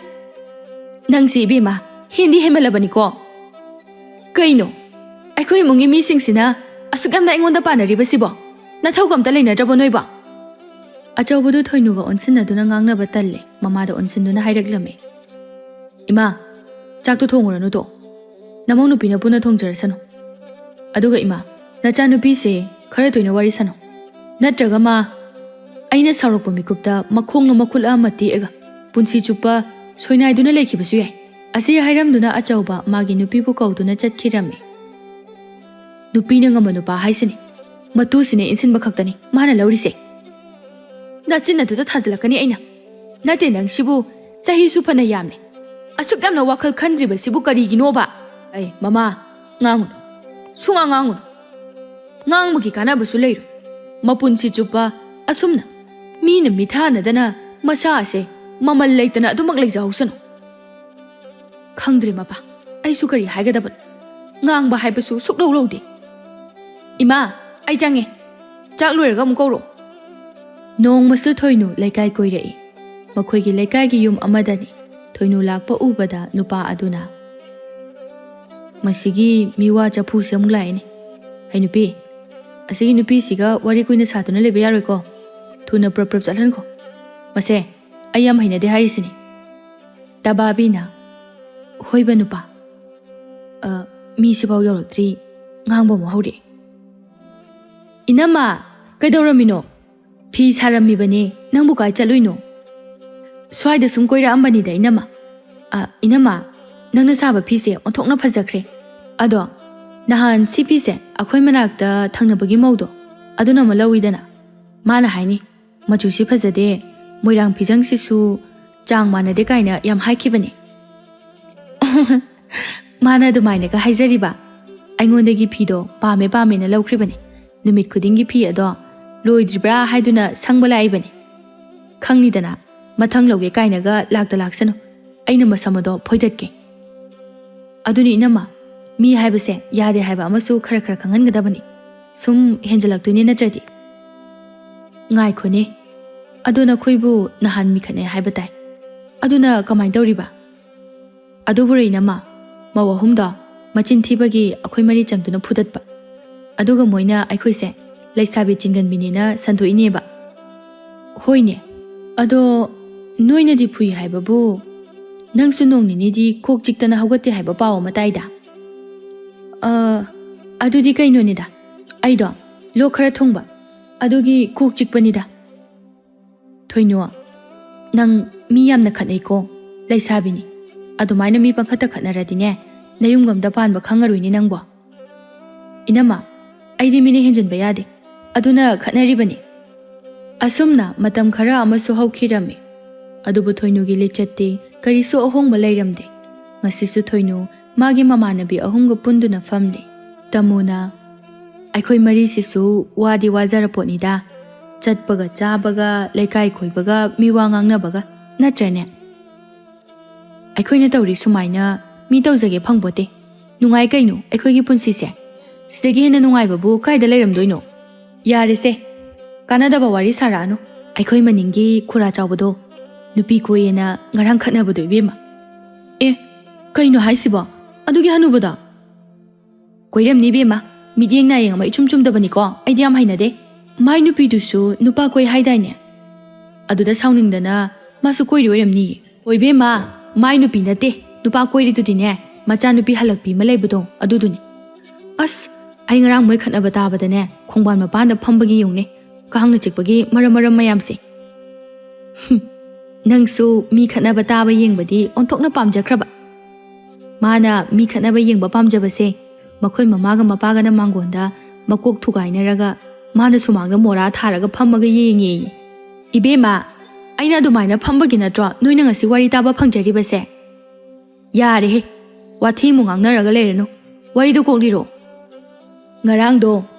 ꯅꯪꯁꯤ ꯏꯕꯦꯝꯃ, ꯍꯦꯟꯗꯤ ꯍꯦꯟꯃꯜꯂꯕꯅꯤꯀꯣ꯫" "ꯀꯩꯅꯣ? ꯑꯩꯈꯣꯏ ꯏꯃꯨꯡꯒꯤ ꯃꯤꯁꯤꯡꯁꯤꯅ ꯑꯁꯨꯛ ꯌꯥꯝꯅ ꯑꯩꯉꯣꯟꯗ ꯄꯥꯟꯅꯔꯤꯕꯁꯤꯕꯣ? ꯅꯊꯧꯒ ꯑꯝꯇ ꯂꯩꯅꯗ꯭ꯔꯕꯣ ꯅꯣꯏꯕꯣ?" ꯑꯆꯧꯕꯗꯨ ꯊꯣꯏꯅꯨꯒ ꯑꯣꯟꯁꯤꯟꯅꯗꯨꯅ ꯉꯥꯡꯅꯕ ꯇꯜꯂꯦ꯫ ꯃꯃꯥꯗ ꯑꯣꯟꯁꯤꯟꯗꯨꯅ ꯍꯥꯏꯔꯛꯂꯝꯃꯤ꯫ "ꯏꯃꯥ, ꯆꯥꯛꯇꯣ ꯊꯣꯡꯉꯨꯔꯅꯨ ꯇꯣ꯫ ꯅꯃꯧ ꯅꯨꯄꯤꯅ ꯄꯨꯟꯅ ꯊꯣꯡꯖꯔꯁꯅꯨ꯫ ꯑꯗꯨꯒ ꯏꯃꯥ, ꯅꯆꯥꯅꯨꯄꯤꯁꯦ ꯈꯔ ꯇꯣꯏꯅ ꯋꯥꯔꯤ ꯁꯥꯅꯧ꯫ ꯅꯠꯇ꯭ꯔꯒ ꯃꯥ ꯑꯩꯅ ꯁꯥꯎꯔꯛꯄ ꯃꯤꯀꯨꯞꯇ ꯃꯈꯣꯡꯅ ꯃꯈꯨꯠ ꯑꯃ ꯇꯦꯛꯑꯒ ꯄꯨꯟꯁꯤ ꯆꯨꯞꯄ ꯁꯣꯏꯅꯥꯏꯗꯨꯅ ꯂꯩꯈꯤꯕꯁꯨ ꯌꯥꯏ꯫" ꯑꯁꯤ ꯍꯥꯏꯔꯝꯗꯨꯅ ꯑꯆꯧꯕ ꯃꯥꯒꯤ ꯅꯨꯄꯤꯕꯨ ꯀꯧꯗꯨꯅ ꯆꯠꯈꯤꯔꯝꯃꯤ꯫ ꯅꯨꯄꯤꯅ ꯉꯝꯕ ꯅꯨꯄꯥ ꯍꯥꯏꯁꯤꯅꯤ꯫ ꯃꯇꯨꯁꯤꯅ ꯏꯟꯁꯤꯟꯕ ꯈꯛꯇꯅꯤ ꯃꯥꯅ ꯂꯧꯔꯤꯁꯦ꯫ ꯅꯆꯤꯟ ꯑꯗꯨꯗ ꯊꯥꯖꯤꯜꯂꯛꯀꯅꯤ ꯑꯩꯅ꯫ ꯅꯠꯇꯦ, ꯅꯪꯁꯤꯕꯨ ꯆꯍꯤꯁꯨ ꯐꯅ ꯌꯥꯝꯂꯦ꯫ ꯑꯁꯨꯛ ꯌꯥꯝꯅ ꯋꯥꯈꯜ ꯈꯟꯗ꯭ꯔꯤꯕꯁꯤꯕꯨ ꯀꯔꯤꯒꯤꯅꯣꯕ? ꯑꯩ, ꯃꯃꯥ, ꯉꯥꯡꯉꯨꯅꯨ꯫ ꯁꯨꯉꯥꯡ ꯉꯥꯡꯉꯨꯅꯨ꯫ ꯉꯥꯡꯕꯒꯤ ꯀꯥꯟꯅꯕꯁꯨ ꯂꯩꯔꯣꯏ꯫ ꯃꯄꯨꯟꯁꯤ ꯆꯨꯞꯄ ꯑꯁꯨꯝꯅ ꯃꯤꯅ ꯃꯤꯊꯥꯅꯗꯅ ꯃꯁꯥ ꯑꯁꯦ ꯃꯃꯜ ꯂꯩꯇꯅ ꯑꯗꯨꯃꯛ ꯂꯩꯖꯍꯧꯁꯅꯨ꯫ ꯈꯪꯗ꯭ꯔꯦ ꯃꯄꯥ, ꯑꯩꯁꯨ ꯀꯔꯤ ꯍꯥꯏꯒꯗꯕꯅꯣ꯫ ꯉꯥꯡꯕ ꯍꯥꯏꯕꯁꯨ ꯁꯨꯛꯂꯧ ꯂꯧꯗꯦ꯫ ꯏꯃꯥ, ꯑꯩ ꯆꯪꯉꯦ꯫ ꯆꯥꯛ ꯂꯣꯏꯔꯒ ꯑꯃꯨꯛ ꯀꯧꯔꯛꯑꯣ꯫ ꯅꯣꯡꯃꯁꯨ ꯊꯣꯏꯅꯨ ꯂꯩꯀꯥꯏ ꯀꯣꯏꯔꯛꯏ꯫ ꯃꯈꯣꯏꯒꯤ ꯂꯩꯀꯥꯏꯒꯤ ꯌꯨꯝ ꯑꯃꯗꯅꯤ꯫ ꯊꯣꯏꯅꯨ ꯂꯥꯛꯄ ꯎꯕꯗ ꯅꯨꯄꯥ ꯑꯗꯨꯅ, "ꯃꯁꯤꯒꯤ ꯃꯤꯋꯥ ꯆꯐꯨꯁꯦ ꯑꯃꯨꯛ ꯂꯥꯛꯑꯦꯅꯦ꯫ ꯍꯩ ꯅꯨꯄꯤ, ꯑꯁꯤꯒꯤ ꯅꯨꯄꯤꯁꯤꯒ ꯋꯥꯔꯤ ꯀꯨꯏꯅ ꯁꯥꯗꯨꯅ ꯂꯩꯕ ꯌꯥꯔꯣꯏꯀꯣ꯫ ꯊꯨꯅ ꯄ꯭ꯔꯞ ꯄ꯭ꯔꯞ ꯆꯠꯍꯟꯈꯣ꯫ ꯃꯁꯦ, ꯑꯩ ꯌꯥꯝ ꯍꯩꯅꯗꯦ ꯍꯥꯏꯔꯤꯁꯤꯅꯤ꯫" ꯇꯕꯥꯕꯤꯅ, "ꯍꯣꯏꯕ ꯅꯨꯄꯥ, ꯑ, ꯃꯤꯁꯤꯐꯥꯎ ꯌꯧꯔꯛꯇ꯭ꯔꯤ, ꯉꯥꯡꯕ ꯑꯃꯨꯛ ꯍꯧꯔꯛꯑꯦ꯫" "ꯏꯅꯝꯃ, ꯀꯩꯗꯧꯔꯝꯃꯤꯅꯣ?" "ꯐꯤ ꯁꯥꯔꯝꯃꯤꯕꯅꯦ, ꯅꯪꯕꯨ ꯀꯥꯏ ꯆꯠꯂꯨꯏꯅꯣ?" "ꯁ꯭ꯋꯥꯏꯗ ꯁꯨꯝ ꯀꯣꯏꯔꯛꯑꯝꯕꯅꯤꯗ ꯏꯅꯝꯃ꯫" "ꯑ, ꯏꯅꯝꯃ, ꯅꯪꯅ ꯁꯥꯕ ꯐꯤꯁꯦ ꯑꯣꯟꯊꯣꯛꯅ ꯐꯖꯈ꯭ꯔꯦ꯫ ꯑꯗꯣ ꯅꯍꯥꯟ ꯁꯤ ꯐꯤꯁꯦ ꯑꯩꯈꯣꯏ ꯃꯅꯥꯛꯇ ꯊꯪꯅꯕꯒꯤ ꯃꯧꯗꯣ ꯑꯗꯨꯅ ꯑꯃ ꯂꯧꯏꯗꯅ꯫ ꯃꯥꯅ ꯍꯥꯏꯅꯤ, 'ꯃꯆꯨꯁꯤ ꯐꯖꯗꯦ, ꯃꯣꯏꯔꯥꯡ ꯐꯤꯖꯪꯁꯤꯁꯨ ꯆꯥꯡ ꯃꯥꯟꯅꯗꯦ' ꯀꯥꯏꯅ ꯌꯥꯝ ꯍꯥꯏꯈꯤꯕꯅꯦ꯫" "ꯃꯥꯅ ꯑꯗꯨꯃꯥꯏꯅꯒ ꯍꯥꯏꯖꯔꯤꯕ? ꯑꯩꯉꯣꯟꯗꯒꯤ ꯐꯤꯗꯣ ꯄꯥꯝꯃꯦ ꯄꯥꯝꯃꯦꯅ ꯂꯧꯈ꯭ꯔꯤꯕꯅꯦ꯫ ꯅꯨꯃꯤꯠ ꯈꯨꯗꯤꯡꯒꯤ ꯐꯤ ꯑꯗꯣ ꯂꯣꯏꯗ꯭ꯔꯤꯕ꯭ꯔꯥ ꯍꯥꯏꯗꯨꯅ ꯁꯪꯕ ꯂꯥꯛꯏꯕꯅꯦ꯫ ꯈꯪꯅꯤꯗꯅ, ꯃꯊꯪ ꯂꯧꯒꯦ ꯀꯥꯏꯅꯒ ꯂꯥꯛꯇ ꯂꯥꯛꯁꯅꯨ꯫ ꯑꯩꯅ ꯃꯁꯝ ꯑꯗꯣ ꯐꯣꯏꯗꯠꯀꯦ꯫" "ꯑꯗꯨꯅꯤ ꯏꯅꯝꯃ, ꯃꯤ ꯍꯥꯏꯕꯁꯦ ꯌꯥꯗꯦ ꯍꯥꯏꯕ ꯑꯃꯁꯨ ꯈꯔ ꯈꯔ ꯈꯪꯍꯟꯒꯗꯕꯅꯤ꯫ ꯁꯨꯝ ꯍꯦꯟꯖꯜꯂꯛꯇꯣꯏꯅꯦ ꯅꯠꯇ꯭ꯔꯗꯤ꯫" "ꯉꯥꯏꯈꯣꯅꯦ, ꯑꯗꯣ ꯅꯈꯣꯏꯕꯨ ꯅꯍꯥꯟ ꯃꯤꯈꯠꯅꯩ ꯍꯥꯏꯕ ꯇꯥꯏ꯫ ꯑꯗꯨꯅ ꯀꯃꯥꯏꯅ ꯇꯧꯔꯤꯕ?" "ꯑꯗꯨꯕꯨꯔꯣ ꯏꯅꯝꯃ, ꯃꯧ ꯑꯍꯨꯝꯗꯣ ꯃꯆꯤꯟ ꯊꯤꯕꯒꯤ ꯑꯩꯈꯣꯏ ꯃꯔꯤ ꯆꯪꯗꯨꯅ ꯐꯨꯗꯠꯄ꯫ ꯑꯗꯨꯒ ꯃꯣꯏꯅ ꯑꯩꯈꯣꯏꯁꯦ ꯂꯩꯁꯥꯕꯤ ꯆꯤꯡꯒꯟꯕꯤꯅꯦꯅ ꯁꯟꯗꯣꯛꯏꯅꯦꯕ꯫" "ꯍꯣꯏꯅꯦ, ꯑꯗꯣ ꯅꯣꯏꯅꯗꯤ ꯐꯨꯏ ꯍꯥꯏꯕꯕꯨ, ꯅꯪꯁꯨ ꯅꯣꯡ ꯅꯤꯅꯤꯗꯤ ꯀꯣꯛ ꯆꯤꯛꯇꯅ ꯍꯧꯒꯠꯇꯦ ꯍꯥꯏꯕ ꯄꯥꯎ ꯑꯃ ꯇꯥꯏꯗ?" "ꯑ, ꯑꯗꯨꯗꯤ ꯀꯩꯅꯣꯅꯤꯗ, ꯑꯩꯗꯣ ꯂꯣꯛ ꯈꯔ ꯊꯨꯡꯕ, ꯑꯗꯨꯒꯤ ꯀꯣꯛ ꯆꯤꯛꯄꯅꯤꯗ꯫" "ꯊꯣꯏꯅꯨ, ꯅꯪ ꯃꯤ ꯌꯥꯝꯅ ꯈꯠꯅꯩꯀꯣ, ꯂꯩꯁꯥꯕꯤꯅꯤ꯫ ꯑꯗꯨꯃꯥꯏꯅ ꯃꯤ ꯄꯪꯈꯠꯇ ꯈꯠꯅꯔꯗꯤꯅꯦ, ꯅꯌꯨꯝꯒ ꯑꯝꯇ ꯄꯥꯟꯕ ꯈꯪꯉꯔꯣꯏꯅꯦ ꯅꯪꯕꯣ꯫ ꯏꯅꯝꯃ, ꯑꯩꯗꯤ ꯃꯤꯅ ꯍꯦꯟꯖꯤꯟꯕ ꯌꯥꯗꯦ, ꯑꯗꯨꯅ ꯈꯠꯅꯔꯤꯕꯅꯤ꯫ ꯑꯁꯨꯝꯅ ꯃꯇꯝ ꯈꯔ ꯑꯃꯁꯨ ꯍꯧꯈꯤꯔꯝꯃꯤ꯫ ꯑꯗꯨꯕꯨ ꯊꯣꯏꯅꯨꯒꯤ ꯂꯤꯆꯠꯇꯤ ꯀꯔꯤꯁꯨ ꯑꯍꯣꯡꯕ ꯂꯩꯔꯝꯗꯦ꯫ ꯉꯁꯤꯁꯨ ꯊꯣꯏꯅꯨ ꯃꯥꯒꯤ ꯃꯃꯥꯟꯅꯕꯤ ꯑꯍꯨꯝꯒ ꯄꯨꯟꯗꯨꯅ ꯐꯝꯂꯤ꯫ ꯇꯃꯨꯅ, "ꯑꯩꯈꯣꯏ ꯃꯔꯤꯁꯤꯁꯨ ꯋꯥꯗꯤ ꯋꯥꯖꯔꯄꯣꯠꯅꯤꯗ꯫ ꯆꯠꯄꯒ ꯆꯥꯕꯒ, ꯂꯩꯀꯥꯏ ꯀꯣꯏꯕꯒ, ꯃꯤ ꯋꯥ ꯉꯥꯡꯅꯕꯒ, ꯅꯠꯇ꯭ꯔꯅꯦ? ꯑꯩꯈꯣꯏꯅ ꯇꯧꯔꯤ ꯁꯨꯃꯥꯏꯅ ꯃꯤ ꯇꯧꯖꯒꯦ ꯐꯪꯄꯣꯠꯇꯦ꯫ ꯅꯨꯡꯉꯥꯏ ꯀꯩꯅꯣ ꯑꯩꯈꯣꯏꯒꯤ ꯄꯨꯟꯁꯤꯁꯦ꯫ ꯁꯤꯗꯒꯤ ꯍꯦꯟꯅ ꯅꯨꯡꯉꯥꯏꯕꯕꯨ ꯀꯥꯏꯗ ꯂꯩꯔꯝꯗꯣꯏꯅꯣ?" "ꯌꯥꯔꯦꯁꯦ, ꯀꯥꯟꯅꯗꯕ ꯋꯥꯔꯤ ꯁꯥꯔꯛꯑꯅꯨ꯫ ꯑꯩꯈꯣꯏ ꯃꯅꯤꯡꯒꯤ ꯈꯨꯔꯥ ꯆꯥꯎꯕꯗꯣ ꯅꯨꯄꯤ ꯀꯣꯏꯌꯦꯅ ꯉꯔꯥꯡ ꯈꯠꯅꯕꯗꯣ ꯏꯕꯦꯝꯃ꯫" "ꯑꯦ, ꯀꯩꯅꯣ ꯍꯥꯏꯁꯤꯕꯣ? ꯑꯗꯨꯒꯤ ꯍꯅꯨꯕꯗꯣ?" "ꯀꯣꯏꯔꯝꯅꯤ ꯏꯕꯦꯝꯃ, ꯃꯤꯠꯌꯦꯡ ꯅꯥꯌꯦꯡ ꯑꯃ ꯏꯆꯨꯝ ꯆꯨꯝꯗꯕꯅꯤꯀꯣ, ꯑꯩꯗꯤ ꯌꯥꯝ ꯍꯩꯅꯗꯦ꯫ ꯃꯥꯏ ꯅꯨꯄꯤꯗꯨꯁꯨ ꯅꯨꯄꯥ ꯀꯣꯏ ꯍꯥꯏꯗꯥꯏꯅꯦ? ꯑꯗꯨꯗ ꯁꯥꯎꯅꯤꯡꯗꯅ ꯃꯥꯁꯨ ꯀꯣꯏꯔꯤ ꯑꯣꯏꯔꯝꯅꯤꯌꯦ꯫" "ꯍꯣꯏ ꯏꯕꯦꯝꯃ, ꯃꯥꯏ ꯅꯨꯄꯤ ꯅꯠꯇꯦ, ꯅꯨꯄꯥ ꯀꯣꯏꯔꯤꯗꯨꯗꯤꯅꯦ, ꯃꯆꯥꯅꯨꯄꯤ ꯍꯜꯂꯛꯄꯤ ꯑꯃ ꯂꯩꯕꯗꯣ ꯑꯗꯨꯗꯨꯅꯤ꯫ ꯑꯁ, ꯑꯩ ꯉꯔꯥꯡ ꯃꯣꯏ ꯈꯠꯅꯕ ꯇꯥꯕꯗꯅꯦ, ꯈꯣꯡꯕꯥꯟ ꯃꯄꯥꯟꯗ ꯐꯝꯕꯒꯤ ꯌꯦꯡꯉꯨꯅꯦ, ꯀꯥꯡꯅ ꯆꯤꯛꯄꯒꯤ ꯃꯔꯝ ꯃꯔꯝ ꯃꯌꯥꯝꯁꯦ꯫" "ꯍꯨꯝ, ꯅꯪꯁꯨ ꯃꯤ ꯈꯠꯅꯕ ꯇꯥꯕ ꯌꯦꯡꯕꯗꯤ ꯑꯣꯟꯊꯣꯛꯅ ꯄꯥꯝꯖꯈ꯭ꯔꯕ꯫" ꯃꯥꯅ ꯃꯤ ꯈꯠꯅꯕ ꯌꯦꯡꯕ ꯄꯥꯝꯖꯕꯁꯦ ꯃꯈꯣꯏ ꯃꯃꯥꯒ ꯃꯄꯥꯒꯅ ꯃꯥꯡꯒꯣꯟꯗ ꯃꯀꯣꯛ ꯊꯨꯒꯥꯏꯅꯔꯒ ꯃꯥꯅ ꯁꯨꯃꯥꯡꯗ ꯃꯣꯔꯥ ꯊꯥꯔꯒ ꯐꯝꯃꯒ ꯌꯦꯡꯉꯦꯌꯦ꯫ "ꯏꯕꯦꯝꯃ, ꯑꯩꯅ ꯑꯗꯨꯃꯥꯏꯅ ꯐꯝꯕꯒꯤ ꯅꯠꯇ꯭ꯔꯣ ꯅꯣꯏꯅ ꯉꯁꯤ ꯋꯥꯔꯤ ꯇꯥꯕ ꯐꯪꯖꯔꯤꯕꯁꯦ?" "ꯌꯥꯔꯦꯍꯦ, ꯋꯥꯊꯤ ꯑꯃꯨꯛ ꯉꯥꯡꯅꯔꯒ ꯂꯩꯔꯅꯨ, ꯋꯥꯔꯤꯗꯣ ꯀꯣꯛ ꯂꯤꯔꯣ꯫" "ꯉꯔꯥꯡꯗꯣ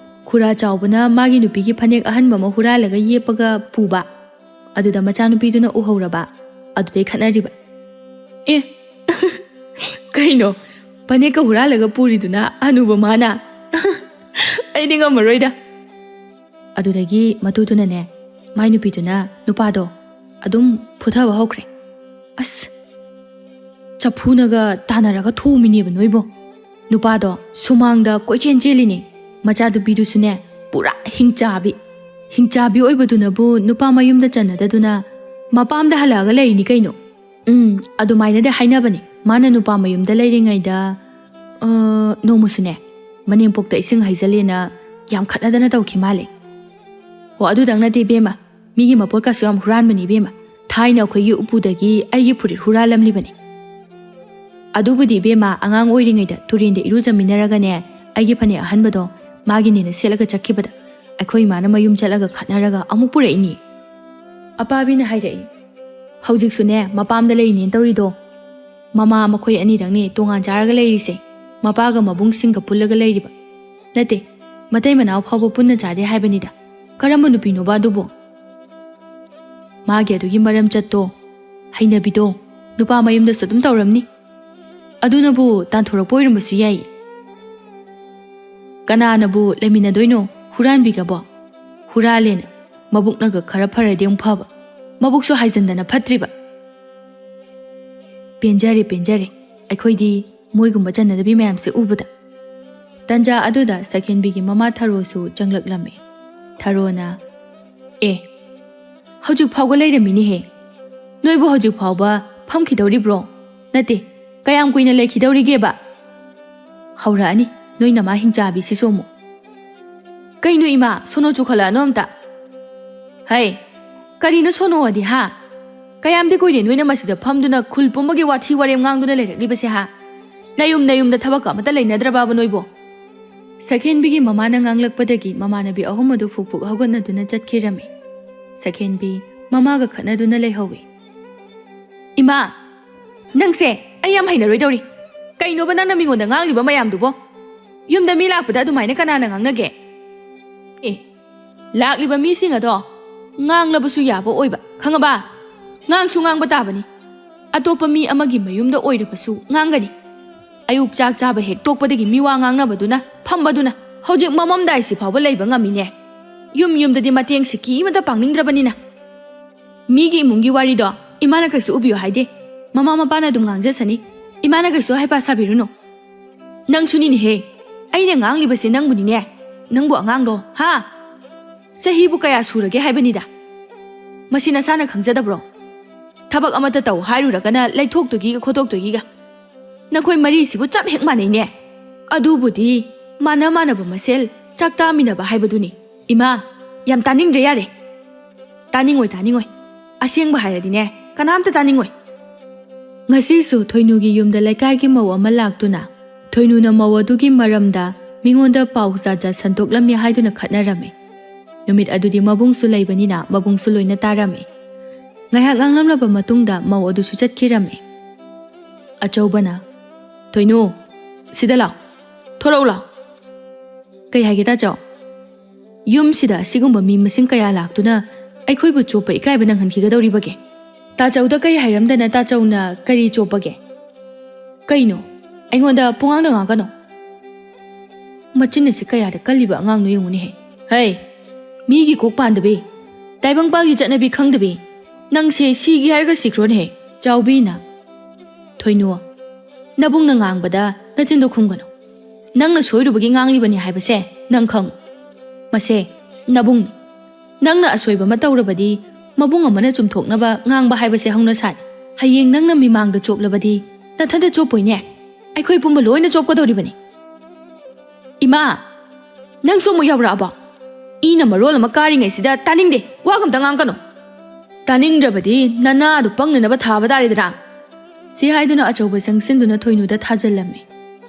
ꯈꯨꯔꯥ ꯆꯥꯎꯕꯅ ꯃꯥꯒꯤ ꯅꯨꯄꯤꯒꯤ ꯐꯅꯦꯛ ꯑꯍꯟꯕ ꯑꯃ ꯍꯨꯔꯥꯜꯂꯒ ꯌꯦꯞꯄꯒ ꯄꯨꯕ, ꯑꯗꯨꯗ ꯃꯆꯥꯅꯨꯄꯤꯗꯨꯅ ꯎꯍꯧꯔꯕ, ꯑꯗꯨꯗꯩ ꯈꯠꯅꯔꯤꯕ꯫" "ꯑꯦ, ꯀꯩꯅꯣ, ꯐꯅꯦꯛꯀ ꯍꯨꯔꯥꯜꯂꯒ ꯄꯨꯔꯤꯗꯨꯅ ꯍꯅꯨꯕ ꯃꯥꯅ? ꯑꯩꯗꯤ ꯉꯝꯃꯔꯣꯏꯗ꯫" ꯑꯗꯨꯗꯒꯤ ꯃꯇꯨꯗꯨꯅꯅꯦ, ꯃꯥꯏ ꯅꯨꯄꯤꯗꯨꯅ ꯅꯨꯄꯥꯗꯣ ꯑꯗꯨꯝ ꯐꯨꯊꯕ ꯍꯧꯈ꯭ꯔꯦ꯫ ꯑꯁ, ꯆꯐꯨꯅꯒ ꯇꯥꯟꯅꯔꯒ ꯊꯣꯝꯃꯤꯅꯦꯕ ꯅꯣꯏꯕꯣ꯫ ꯅꯨꯄꯥꯗꯣ ꯁꯨꯃꯥꯡꯗ ꯀꯣꯏꯆꯦꯟ ꯆꯦꯜꯂꯤꯅꯦ꯫ ꯃꯆꯥꯅꯨꯄꯤꯗꯨꯁꯨꯅꯦ, ꯄꯨꯔꯥ ꯍꯤꯡꯆꯥꯕꯤ꯫ ꯍꯤꯡꯆꯥꯕꯤ ꯑꯣꯏꯕꯗꯨꯅꯕꯨ ꯅꯨꯄꯥ ꯃꯌꯨꯝꯗ ꯆꯟꯅꯗꯗꯨꯅ ꯃꯄꯥꯝꯗ ꯍꯜꯂꯛꯑꯒ ꯂꯩꯔꯤꯅꯤ ꯀꯩꯅꯣ꯫ ꯎꯝ, ꯑꯗꯨꯃꯥꯏꯅꯗꯤ ꯍꯥꯏꯅꯕꯅꯦ꯫ ꯃꯥꯅ ꯅꯨꯄꯥ ꯃꯌꯨꯝꯗ ꯂꯩꯔꯤꯉꯩꯗ, ꯑ, ꯅꯣꯡꯃꯁꯨꯅꯦ, ꯃꯅꯦꯝꯄꯣꯛꯇ ꯏꯁꯤꯡ ꯍꯩꯖꯜꯂꯦꯅ ꯌꯥꯝ ꯈꯠꯅꯗꯅ ꯇꯧꯈꯤ ꯃꯥꯜꯂꯦ꯫ ꯍꯣ, ꯑꯗꯨꯗꯪ ꯅꯠꯇꯦ ꯏꯕꯦꯝꯃ, ꯃꯤꯒꯤ ꯃꯄꯣꯠꯀꯁꯨ ꯌꯥꯝ ꯍꯨꯔꯥꯟꯕꯅꯤ ꯏꯕꯦꯝꯃ꯫ ꯊꯥꯏꯅ ꯑꯩꯈꯣꯏꯒꯤ ꯎꯄꯨꯗꯒꯤ ꯑꯩꯒꯤ ꯐꯨꯔꯤꯠ ꯍꯨꯔꯥꯜꯂꯝꯂꯤꯕꯅꯤ꯫ "ꯑꯗꯨꯕꯨꯗꯤ ꯏꯕꯦꯝꯃ, ꯑꯉꯥꯡ ꯑꯣꯏꯔꯤꯉꯩꯗ ꯇꯨꯔꯦꯟꯗ ꯏꯔꯨꯖꯃꯤꯟꯅꯔꯒꯅꯦ, ꯑꯩꯒꯤ ꯐꯅꯦꯛ ꯑꯍꯟꯕꯗꯣ ꯃꯥꯒꯤꯅꯦꯅ ꯁꯦꯠꯂꯒ ꯆꯠꯈꯤꯕꯗ ꯑꯩꯈꯣꯏ ꯏꯃꯥꯅ ꯃꯌꯨꯝ ꯆꯠꯂꯒ ꯈꯠꯅꯔꯒ ꯑꯃꯨꯛ ꯄꯨꯔꯛꯏꯅꯤ꯫ ꯑꯄꯥꯕꯤꯅ ꯍꯥꯏꯔꯛꯏ꯫ ꯍꯧꯖꯤꯛꯁꯨꯅꯦ ꯃꯄꯥꯝꯗ ꯂꯩꯔꯤꯅꯦꯅ ꯇꯧꯔꯤꯗꯣ꯫ ꯃꯃꯥ ꯃꯈꯣꯏ ꯑꯅꯤꯗꯪꯅꯦ ꯇꯣꯉꯥꯟ ꯆꯥꯔꯒ ꯂꯩꯔꯤꯁꯦ꯫ ꯃꯄꯥꯒ ꯃꯕꯨꯡꯁꯤꯡꯒ ꯄꯨꯜꯂꯒ ꯂꯩꯔꯤꯕ ꯅꯠꯇꯦ꯫ ꯃꯇꯩ ꯃꯅꯥꯎ ꯐꯥꯎꯕ ꯄꯨꯟꯅ ꯆꯥꯗꯦ ꯍꯥꯏꯕꯅꯤꯗ꯫ ꯀꯔꯝꯕ ꯅꯨꯄꯤꯅꯣꯕ ꯑꯗꯨꯕꯨ? ꯃꯥꯒꯤ ꯑꯗꯨꯒꯤ ꯃꯔꯝ ꯆꯠꯇꯣ, ꯍꯩꯅꯕꯤꯗꯣ ꯅꯨꯄꯥ ꯃꯌꯨꯝꯗꯁꯨ ꯑꯗꯨꯝ ꯇꯧꯔꯝꯅꯤ꯫ ꯑꯗꯨꯅꯕꯨ ꯇꯥꯟꯊꯣꯔꯛꯄ ꯑꯣꯏꯔꯝꯕꯁꯨ ꯌꯥꯏ꯫ ꯀꯅꯥꯅꯕꯨ ꯂꯩꯃꯤꯟꯅꯗꯣꯏꯅꯣ ꯍꯨꯔꯥꯟꯕꯤꯒꯕꯣ? ꯍꯨꯔꯥꯜꯂꯦꯅ ꯃꯕꯨꯛꯅꯒ ꯈꯔ ꯐꯔꯗꯤ ꯑꯃꯨꯛ ꯐꯕ, ꯃꯕꯨꯛꯁꯨ ꯍꯥꯏꯖꯟꯗꯅ ꯐꯠꯇ꯭ꯔꯤꯕ꯫ ꯄꯦꯟꯖꯔꯦ, ꯄꯦꯟꯖꯔꯦ꯫ ꯑꯩꯈꯣꯏꯗꯤ ꯃꯣꯏꯒꯨꯝꯕ ꯆꯟꯅꯗꯕꯤ ꯃꯌꯥꯝꯁꯦ ꯎꯕꯗ꯫ ꯇꯟꯖꯥ ꯑꯗꯨꯗ ꯁꯈꯦꯟꯕꯤꯒꯤ ꯃꯃꯥ ꯊꯔꯣꯁꯨ ꯆꯪꯂꯛꯂꯝꯃꯤ꯫ ꯊꯔꯣꯅ, "ꯑꯦ, ꯍꯧꯖꯤꯛ ꯐꯥꯎꯕ ꯂꯩꯔꯝꯃꯤꯅꯦꯍꯦ꯫ ꯅꯣꯏꯕꯨ ꯍꯧꯖꯤꯛ ꯐꯥꯎꯕ ꯐꯝꯈꯤꯗꯧꯔꯤꯕ꯭ꯔꯣ? ꯅꯠꯇꯦ, ꯀꯌꯥꯝ ꯀꯨꯏꯅ ꯂꯩꯈꯤꯗꯧꯔꯤꯒꯦꯕ? ꯍꯧꯔꯛꯑꯅꯤ ꯅꯣꯏ ꯅꯃꯥ ꯍꯤꯡꯆꯥꯕꯤꯁꯤꯁꯨ ꯑꯃꯨꯛ꯫ ꯀꯩꯅꯣ ꯏꯃꯥ, ꯁꯣꯅꯣ ꯆꯨꯈꯠꯂꯛꯑꯅꯣ ꯑꯝꯇ꯫ ꯍꯩ, ꯀꯔꯤꯅꯣ ꯁꯣꯅꯣ ꯑꯗꯤ ꯍꯥ? ꯀꯌꯥꯝꯗꯤ ꯀꯨꯏꯔꯦ ꯅꯣꯏꯅ ꯃꯁꯤꯗ ꯐꯝꯗꯨꯅ ꯈꯨꯜ ꯄꯨꯝꯕꯒꯤ ꯋꯥꯊꯤ ꯋꯥꯔꯦꯝ ꯉꯥꯡꯗꯨꯅ ꯂꯩꯔꯛꯂꯤꯕꯁꯦ ꯍꯥ? ꯅꯌꯨꯝ ꯅꯌꯨꯝꯗ ꯊꯕꯛꯀ ꯑꯃꯠꯇ ꯂꯩꯅꯗ꯭ꯔꯕꯕ ꯅꯣꯏꯕꯣ?" ꯁꯈꯦꯟꯕꯤꯒꯤ ꯃꯃꯥꯅ ꯉꯥꯡꯂꯛꯄꯗꯒꯤ ꯃꯃꯥꯟꯅꯕꯤ ꯑꯍꯨꯝ ꯑꯗꯨ ꯐꯨꯛ ꯐꯨꯛ ꯍꯧꯒꯠꯅꯗꯨꯅ ꯆꯠꯈꯤꯔꯝꯃꯤ꯫ ꯁꯈꯦꯟꯕꯤ ꯃꯃꯥꯒ ꯈꯠꯅꯗꯨꯅ ꯂꯩꯍꯧꯏ꯫ "ꯏꯃꯥ, ꯅꯪꯁꯦ ꯑꯩ ꯌꯥꯝ ꯍꯩꯅꯔꯣꯏꯗꯧꯔꯤ꯫ ꯀꯩꯅꯣꯕ ꯅꯪꯅ ꯃꯤꯉꯣꯟꯗ ꯉꯥꯡꯂꯤꯕ ꯃꯌꯥꯝꯗꯨꯕꯣ? ꯌꯨꯝꯗ ꯃꯤ ꯂꯥꯛꯄꯗ ꯑꯗꯨꯃꯥꯏꯅ ꯀꯅꯥꯅ ꯉꯥꯡꯅꯒꯦ?" ꯑꯦ, ꯂꯥꯛꯂꯤꯕ ꯃꯤꯁꯤꯡ ꯑꯗꯣ ꯉꯥꯡꯂꯕꯁꯨ ꯌꯥꯕ ꯑꯣꯏꯕ, ꯈꯪꯉꯕ? ꯉꯥꯡꯁꯨ ꯉꯥꯡꯕ ꯇꯥꯕꯅꯤ꯫ ꯑꯇꯣꯞꯄ ꯃꯤ ꯑꯃꯒꯤ ꯃꯌꯨꯝꯗ ꯑꯣꯏꯔꯕꯁꯨ ꯉꯥꯡꯒꯅꯤ꯫ ꯑꯌꯨꯛ ꯆꯥꯛ ꯆꯥꯕ ꯍꯦꯛ ꯇꯣꯛꯄꯗꯒꯤ ꯃꯤꯋꯥ ꯉꯥꯡꯅꯕꯗꯨꯅ, ꯐꯝꯕꯗꯨꯅ ꯍꯧꯖꯤꯛ ꯃꯃꯝꯗꯥꯏꯁꯤ ꯐꯥꯎꯕ ꯂꯩꯕ ꯉꯝꯃꯤꯅꯦ꯫ ꯌꯨꯝ ꯌꯨꯝꯗꯗꯤ ꯃꯇꯦꯡ ꯁꯤꯀꯤ ꯑꯃꯠꯇ ꯄꯥꯡꯅꯤꯡꯗ꯭ꯔꯕꯅꯤꯅ꯫ ꯃꯤꯒꯤ ꯏꯃꯨꯡꯒꯤ ꯋꯥꯔꯤꯗꯣ ꯏꯃꯥꯅ ꯀꯩꯁꯨ ꯎꯕꯤꯌꯨ ꯍꯥꯏꯗꯦ꯫ ꯃꯃꯥ ꯃꯄꯥꯅ ꯑꯗꯨꯝ ꯉꯥꯡꯖꯁꯅꯤ꯫ ꯏꯃꯥꯅ ꯀꯩꯁꯨ ꯍꯩꯄꯥ ꯁꯥꯕꯤꯔꯨꯅꯨ꯫ ꯅꯪꯁꯨꯅꯤꯅꯦꯍꯦ꯫ ꯑꯩꯅ ꯉꯥꯡꯂꯤꯕꯁꯦ ꯅꯪꯕꯨꯅꯤꯅꯦ꯫ ꯅꯪꯕꯨ ꯑꯉꯥꯡꯗꯣ, ꯍꯥ? ꯆꯍꯤꯕꯨ ꯀꯌꯥ ꯁꯨꯔꯒꯦ ꯍꯥꯏꯕꯅꯤꯗ꯫ ꯃꯁꯤ ꯅꯁꯥꯅ ꯈꯪꯖꯗꯕ꯭ꯔꯣ? ꯊꯕꯛ ꯑꯃꯠꯇ ꯇꯧ ꯍꯥꯏꯔꯨꯔꯒꯅ ꯂꯩꯊꯣꯛꯇꯣꯏꯒꯤꯒ ꯈꯣꯠꯇꯣꯛꯇꯣꯏꯒꯤꯒ꯫ ꯅꯈꯣꯏ ꯃꯔꯤꯁꯤꯕꯨ ꯆꯞ ꯍꯦꯛ ꯃꯥꯟꯅꯩꯅꯦ꯫ ꯑꯗꯨꯕꯨꯗꯤ ꯃꯥꯟꯅ ꯃꯥꯟꯅꯕ ꯃꯁꯦꯜ ꯆꯥꯛ ꯇꯥꯃꯤꯟꯅꯕ ꯍꯥꯏꯕꯗꯨꯅꯤ꯫ ꯏꯃꯥ, ꯌꯥꯝ ꯇꯥꯅꯤꯡꯗ꯭ꯔꯦ, ꯌꯥꯔꯦ꯫ ꯇꯥꯅꯤꯡꯉꯣꯏ, ꯇꯥꯅꯤꯡꯉꯣꯏ꯫ ꯑꯁꯦꯡꯕ ꯍꯥꯏꯔꯗꯤꯅꯦ, ꯀꯅꯥꯝꯇ ꯇꯥꯅꯤꯡꯉꯣꯏ꯫ ꯉꯁꯤꯁꯨ ꯊꯣꯏꯅꯨꯒꯤ ꯌꯨꯝꯗ ꯂꯩꯀꯥꯏꯒꯤ ꯃꯧ ꯑꯃ ꯂꯥꯛꯇꯨꯅ ꯊꯣꯏꯅꯨꯅ ꯃꯧ ꯑꯗꯨꯒꯤ ꯃꯔꯝꯗ ꯃꯤꯉꯣꯟꯗ ꯄꯥꯎ ꯖꯥꯠ ꯖꯥꯠ ꯁꯟꯗꯣꯛꯂꯝꯃꯤ ꯍꯥꯏꯗꯨꯅ ꯈꯠꯅꯔꯝꯃꯤ꯫ ꯅꯨꯃꯤꯠ ꯑꯗꯨꯗꯤ ꯃꯕꯨꯡꯁꯨ ꯂꯩꯕꯅꯤꯅ ꯃꯕꯨꯡꯁꯨ ꯂꯣꯏꯅ ꯇꯥꯔꯝꯃꯤ꯫ ꯉꯥꯏꯍꯥꯛ ꯉꯥꯡꯂꯝꯂꯕ ꯃꯇꯨꯡꯗ ꯃꯧ ꯑꯗꯨꯁꯨ ꯆꯠꯈꯤꯔꯝꯃꯤ꯫ ꯑꯆꯧꯕꯅ, "ꯊꯣꯏꯅꯨ, ꯁꯤꯗ ꯂꯥꯎ, ꯊꯣꯔꯛꯎ ꯂꯥꯎ꯫" "ꯀꯩ ꯍꯥꯏꯒꯦ ꯇꯥꯆꯧ?" "ꯌꯨꯝꯁꯤꯗ ꯑꯁꯤꯒꯨꯝꯕ ꯃꯤ ꯃꯁꯤꯡ ꯀꯌꯥ ꯂꯥꯛꯇꯨꯅ ꯑꯩꯈꯣꯏꯕꯨ ꯆꯣꯞꯄ ꯏꯀꯥꯏꯕ ꯅꯪꯍꯟꯈꯤꯒꯗꯧꯔꯤꯕꯒꯦ?" "ꯇꯥꯆꯧꯗ ꯀꯩ ꯍꯥꯏꯔꯝꯗꯅ ꯇꯥꯆꯧꯅ ꯀꯔꯤ ꯆꯣꯞꯄꯒꯦ?" "ꯀꯩꯅꯣ? ꯑꯩꯉꯣꯟꯗ ꯄꯨꯡꯉꯥꯡꯗ ꯉꯥꯡꯒꯅꯣ꯫" ꯃꯆꯤꯟ ꯑꯁꯤ ꯀꯌꯥꯗ ꯀꯜꯂꯤꯕ ꯑꯉꯥꯡꯅꯣ ꯌꯦꯡꯉꯨꯅꯦꯍꯦ꯫ "ꯍꯩ, ꯃꯤꯒꯤ ꯀꯣꯛ ꯄꯥꯟꯗꯕꯤ, ꯇꯥꯏꯕꯪꯄꯥꯜꯒꯤ ꯆꯠꯅꯕꯤ ꯈꯪꯗꯕꯤ, ꯅꯪꯁꯦ ꯁꯤꯒꯦ ꯍꯥꯏꯔꯒ ꯁꯤꯈ꯭ꯔꯣꯅꯦꯍꯦ꯫" ꯆꯥꯎꯕꯤꯅ, "ꯊꯣꯏꯅꯨ, ꯅꯕꯨꯡꯅ ꯉꯥꯡꯕꯗ ꯅꯆꯤꯟꯗꯣ ꯈꯨꯝꯒꯅꯨ꯫ ꯅꯪꯅ ꯁꯣꯏꯔꯨꯕꯒꯤ ꯉꯥꯡꯂꯤꯕꯅꯤ ꯍꯥꯏꯕꯁꯦ ꯅꯪ ꯈꯪꯉꯨ꯫ ꯃꯁꯦ ꯅꯕꯨꯡꯅꯤ꯫ ꯅꯪꯅ ꯑꯁꯣꯏꯕ ꯑꯃ ꯇꯧꯔꯕꯗꯤ ꯃꯕꯨꯡ ꯑꯃꯅ ꯆꯨꯝꯊꯣꯛꯅꯕ ꯉꯥꯡꯕ ꯍꯥꯏꯕꯁꯦ ꯍꯧꯅ ꯁꯥꯅꯤ꯫ ꯍꯌꯦꯡ ꯅꯪꯅ ꯃꯤꯃꯥꯡꯗ ꯆꯣꯞꯂꯕꯗꯤ ꯅꯊꯟꯇ ꯆꯣꯞꯄꯣꯏꯅꯦ, ꯑꯩꯈꯣꯏ ꯄꯨꯝꯕ ꯂꯣꯏꯅ ꯆꯣꯞꯀꯗꯧꯔꯤꯕꯅꯤ꯫" "ꯏꯃꯥ, ꯅꯪꯁꯨ ꯑꯃꯨꯛ ꯌꯥꯎꯔꯛꯑꯕꯣ? ꯏꯅ ꯃꯔꯣꯜ ꯑꯃ ꯀꯥꯔꯤꯉꯩꯁꯤꯗ ꯇꯥꯅꯤꯡꯗꯦ, ꯋꯥꯒ ꯑꯝꯇ ꯉꯥꯡꯒꯅꯨ꯫ ꯇꯥꯅꯤꯡꯗ꯭ꯔꯕꯗꯤ ꯅꯅꯥꯗꯨ ꯄꯪꯅꯅꯕ ꯊꯥꯕ ꯇꯥꯔꯦꯗꯅ꯫" ꯁꯤ ꯍꯥꯏꯗꯨꯅ ꯑꯆꯧꯕ ꯆꯪꯁꯤꯟꯗꯨꯅ ꯊꯣꯏꯅꯨꯗ ꯊꯥꯖꯤꯜꯂꯝꯃꯤ꯫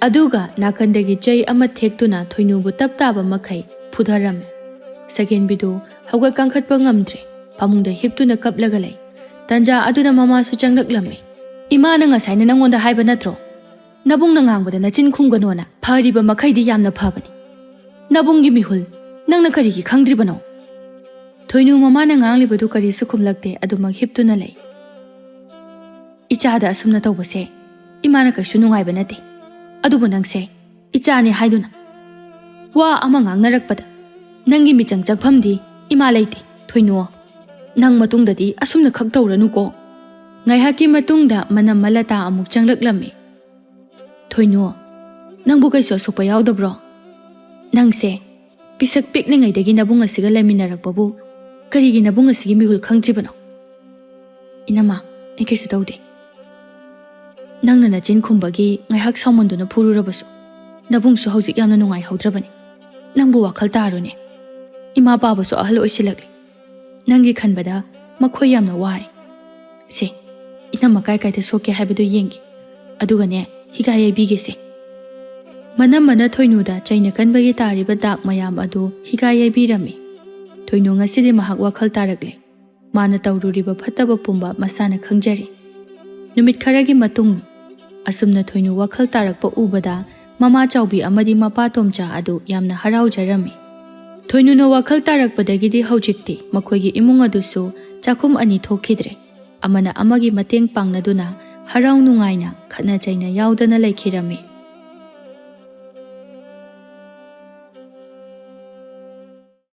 ꯑꯗꯨꯒ ꯅꯥꯀꯟꯗꯒꯤ ꯆꯩ ꯑꯃ ꯊꯦꯛꯇꯨꯅ ꯊꯣꯏꯅꯨꯕꯨ ꯇꯞ ꯇꯥꯕ ꯃꯈꯩ ꯐꯨꯊꯔꯝꯃꯤ꯫ ꯁꯒꯦꯟꯕꯤꯗꯨ ꯍꯧꯒꯠ ꯀꯥꯡꯈꯠꯄ ꯉꯝꯗ꯭ꯔꯦ, ꯐꯃꯨꯡꯗ ꯍꯤꯞꯇꯨꯅ ꯀꯞꯂꯒ ꯂꯩ꯫ ꯇꯟꯖꯥ ꯑꯗꯨꯗ ꯃꯃꯥꯁꯨ ꯆꯪꯂꯛꯂꯝꯃꯤ꯫ "ꯏꯃꯥꯅ ꯉꯁꯥꯏꯅ ꯅꯪꯉꯣꯟꯗ ꯍꯥꯏꯕ ꯅꯠꯇ꯭ꯔꯣ? ꯅꯕꯨꯡꯅ ꯉꯥꯡꯕꯗ ꯅꯆꯤꯟ ꯈꯨꯝꯒꯅꯣꯅ꯫ ꯐꯔꯤꯕ ꯃꯈꯩꯗꯤ ꯌꯥꯝꯅ ꯐꯕꯅꯤ꯫ ꯅꯕꯨꯡꯒꯤ ꯃꯤꯍꯨꯜ ꯅꯪꯅ ꯀꯔꯤꯒꯤ ꯈꯪꯗ꯭ꯔꯤꯕꯅꯣ?" ꯊꯣꯏꯅꯨ ꯃꯃꯥꯅ ꯉꯥꯡꯂꯤꯕꯗꯨ ꯀꯔꯤꯁꯨ ꯈꯨꯝꯂꯛꯇꯦ, ꯑꯗꯨꯃꯛ ꯍꯤꯞꯇꯨꯅ ꯂꯩ꯫ "ꯏꯆꯥꯗ ꯑꯁꯨꯝꯅ ꯇꯧꯕꯁꯦ ꯏꯃꯥꯅ ꯀꯩꯁꯨ ꯅꯨꯡꯉꯥꯏꯕ ꯅꯠꯇꯦ꯫ ꯑꯗꯨꯕꯨ ꯅꯪꯁꯦ ꯏꯆꯥꯅꯤ ꯍꯥꯏꯗꯨꯅ ꯋꯥ ꯑꯃ ꯉꯥꯡꯅꯔꯛꯄꯗ ꯅꯪꯒꯤ ꯃꯤꯆꯪ ꯆꯪꯐꯝꯗꯤ ꯏꯃꯥ ꯂꯩꯇꯦ꯫ ꯊꯣꯏꯅꯨ, ꯅꯪ ꯃꯇꯨꯡꯗꯗꯤ ꯑꯁꯨꯝꯅ ꯈꯛ ꯇꯧꯔꯅꯨꯀꯣ꯫" ꯉꯥꯏꯍꯥꯛꯀꯤ ꯃꯇꯨꯡꯗ ꯃꯅꯝꯃ ꯂꯇꯥ ꯑꯃꯨꯛ ꯆꯪꯂꯛꯂꯝꯃꯤ꯫ "ꯊꯣꯏꯅꯨ, ꯅꯪꯕꯨ ꯀꯩꯁꯨ ꯑꯁꯣꯛꯄ ꯌꯥꯎꯗꯕ꯭ꯔꯣ? ꯅꯪꯁꯦ ꯄꯤꯁꯛ ꯄꯤꯛꯂꯤꯉꯩꯗꯒꯤ ꯅꯕꯨꯡ ꯑꯁꯤꯒ ꯂꯩꯃꯤꯟꯅꯔꯛꯄꯕꯨ ꯀꯔꯤꯒꯤ ꯅꯕꯨꯡ ꯑꯁꯤꯒꯤ ꯃꯤꯍꯨꯜ ꯈꯪꯗ꯭ꯔꯤꯕꯅꯣ?" "ꯏꯅꯝꯃ, ꯑꯩ ꯀꯩꯁꯨ ꯇꯧꯗꯦ꯫ ꯅꯪꯅ ꯅꯆꯤꯟ ꯈꯨꯝꯕꯒꯤ ꯉꯥꯏꯍꯥꯛ ꯁꯥꯎꯃꯟꯗꯨꯅ ꯐꯨꯔꯨꯔꯕꯁꯨ ꯅꯕꯨꯡꯁꯨ ꯍꯧꯖꯤꯛ ꯌꯥꯝꯅ ꯅꯨꯡꯉꯥꯏꯍꯧꯗ꯭ꯔꯕꯅꯤ꯫ ꯅꯪꯕꯨ ꯋꯥꯈꯜ ꯇꯥꯔꯨꯅꯦ꯫ ꯏꯃꯥ ꯄꯥꯕꯁꯨ ꯑꯍꯜ ꯑꯣꯏꯁꯤꯜꯂꯛꯂꯦ꯫ ꯅꯪꯒꯤ ꯈꯟꯕꯗ ꯃꯈꯣꯏ ꯌꯥꯝꯅ ꯋꯥꯔꯦ꯫ ꯁꯦ, ꯏꯅꯝꯃ ꯀꯥꯏ ꯀꯥꯏꯗ ꯁꯣꯛꯀꯦ ꯍꯥꯏꯕꯗꯨ ꯌꯦꯡꯒꯦ꯫ ꯑꯗꯨꯒꯅꯦ, ꯍꯤꯒꯥ ꯌꯩꯕꯤꯒꯦꯁꯦ꯫ ꯃꯅꯝꯃꯅ ꯊꯣꯏꯅꯨꯗ ꯆꯩꯅ ꯀꯟꯕꯒꯤ ꯇꯥꯔꯤꯕ ꯗꯥꯛ ꯃꯌꯥꯝ ꯑꯗꯨ ꯍꯤꯒꯥ ꯌꯩꯕꯤꯔꯝꯃꯤ꯫ ꯊꯣꯏꯅꯨ ꯉꯁꯤꯗꯤ ꯃꯍꯥꯛ ꯋꯥꯈꯜ ꯇꯥꯔꯛꯂꯦ꯫ ꯃꯥꯅ ꯇꯧꯔꯨꯔꯤꯕ ꯐꯠꯇꯕ ꯄꯨꯝꯕ ꯃꯁꯥꯅ ꯈꯪꯖꯔꯦ꯫ ꯅꯨꯃꯤꯠ ꯈꯔꯒꯤ ꯃꯇꯨꯡ, ꯑꯁꯨꯝꯅ ꯊꯣꯏꯅꯨ ꯋꯥꯈꯜ ꯇꯥꯔꯛꯄ ꯎꯕꯗ ꯃꯃꯥ ꯆꯥꯎꯕꯤ ꯑꯃꯗꯤ ꯃꯄꯥ ꯇꯣꯝꯆꯥ ꯑꯗꯨ ꯌꯥꯝꯅ ꯍꯔꯥꯎꯖꯔꯝꯃꯤ꯫ ꯊꯣꯏꯅꯨꯅ ꯋꯥꯈꯜ ꯇꯥꯔꯛꯄꯗꯒꯤꯗꯤ ꯍꯧꯖꯤꯛꯇꯤ ꯃꯈꯣꯏꯒꯤ ꯏꯃꯨꯡ ꯑꯗꯨꯁꯨ ꯆꯥꯛꯈꯨꯝ ꯑꯅꯤ ꯊꯣꯛꯈꯤꯗ꯭ꯔꯦ꯫ ꯑꯃꯅ ꯑꯃꯒꯤ ꯃꯇꯦꯡ ꯄꯥꯡꯅꯗꯨꯅ ꯍꯔꯥꯎ ꯅꯨꯡꯉꯥꯏꯅ ꯈꯠꯅ ꯆꯩꯅ ꯌꯥꯎꯗꯅ ꯂꯩꯈꯤꯔꯝꯃꯤ꯫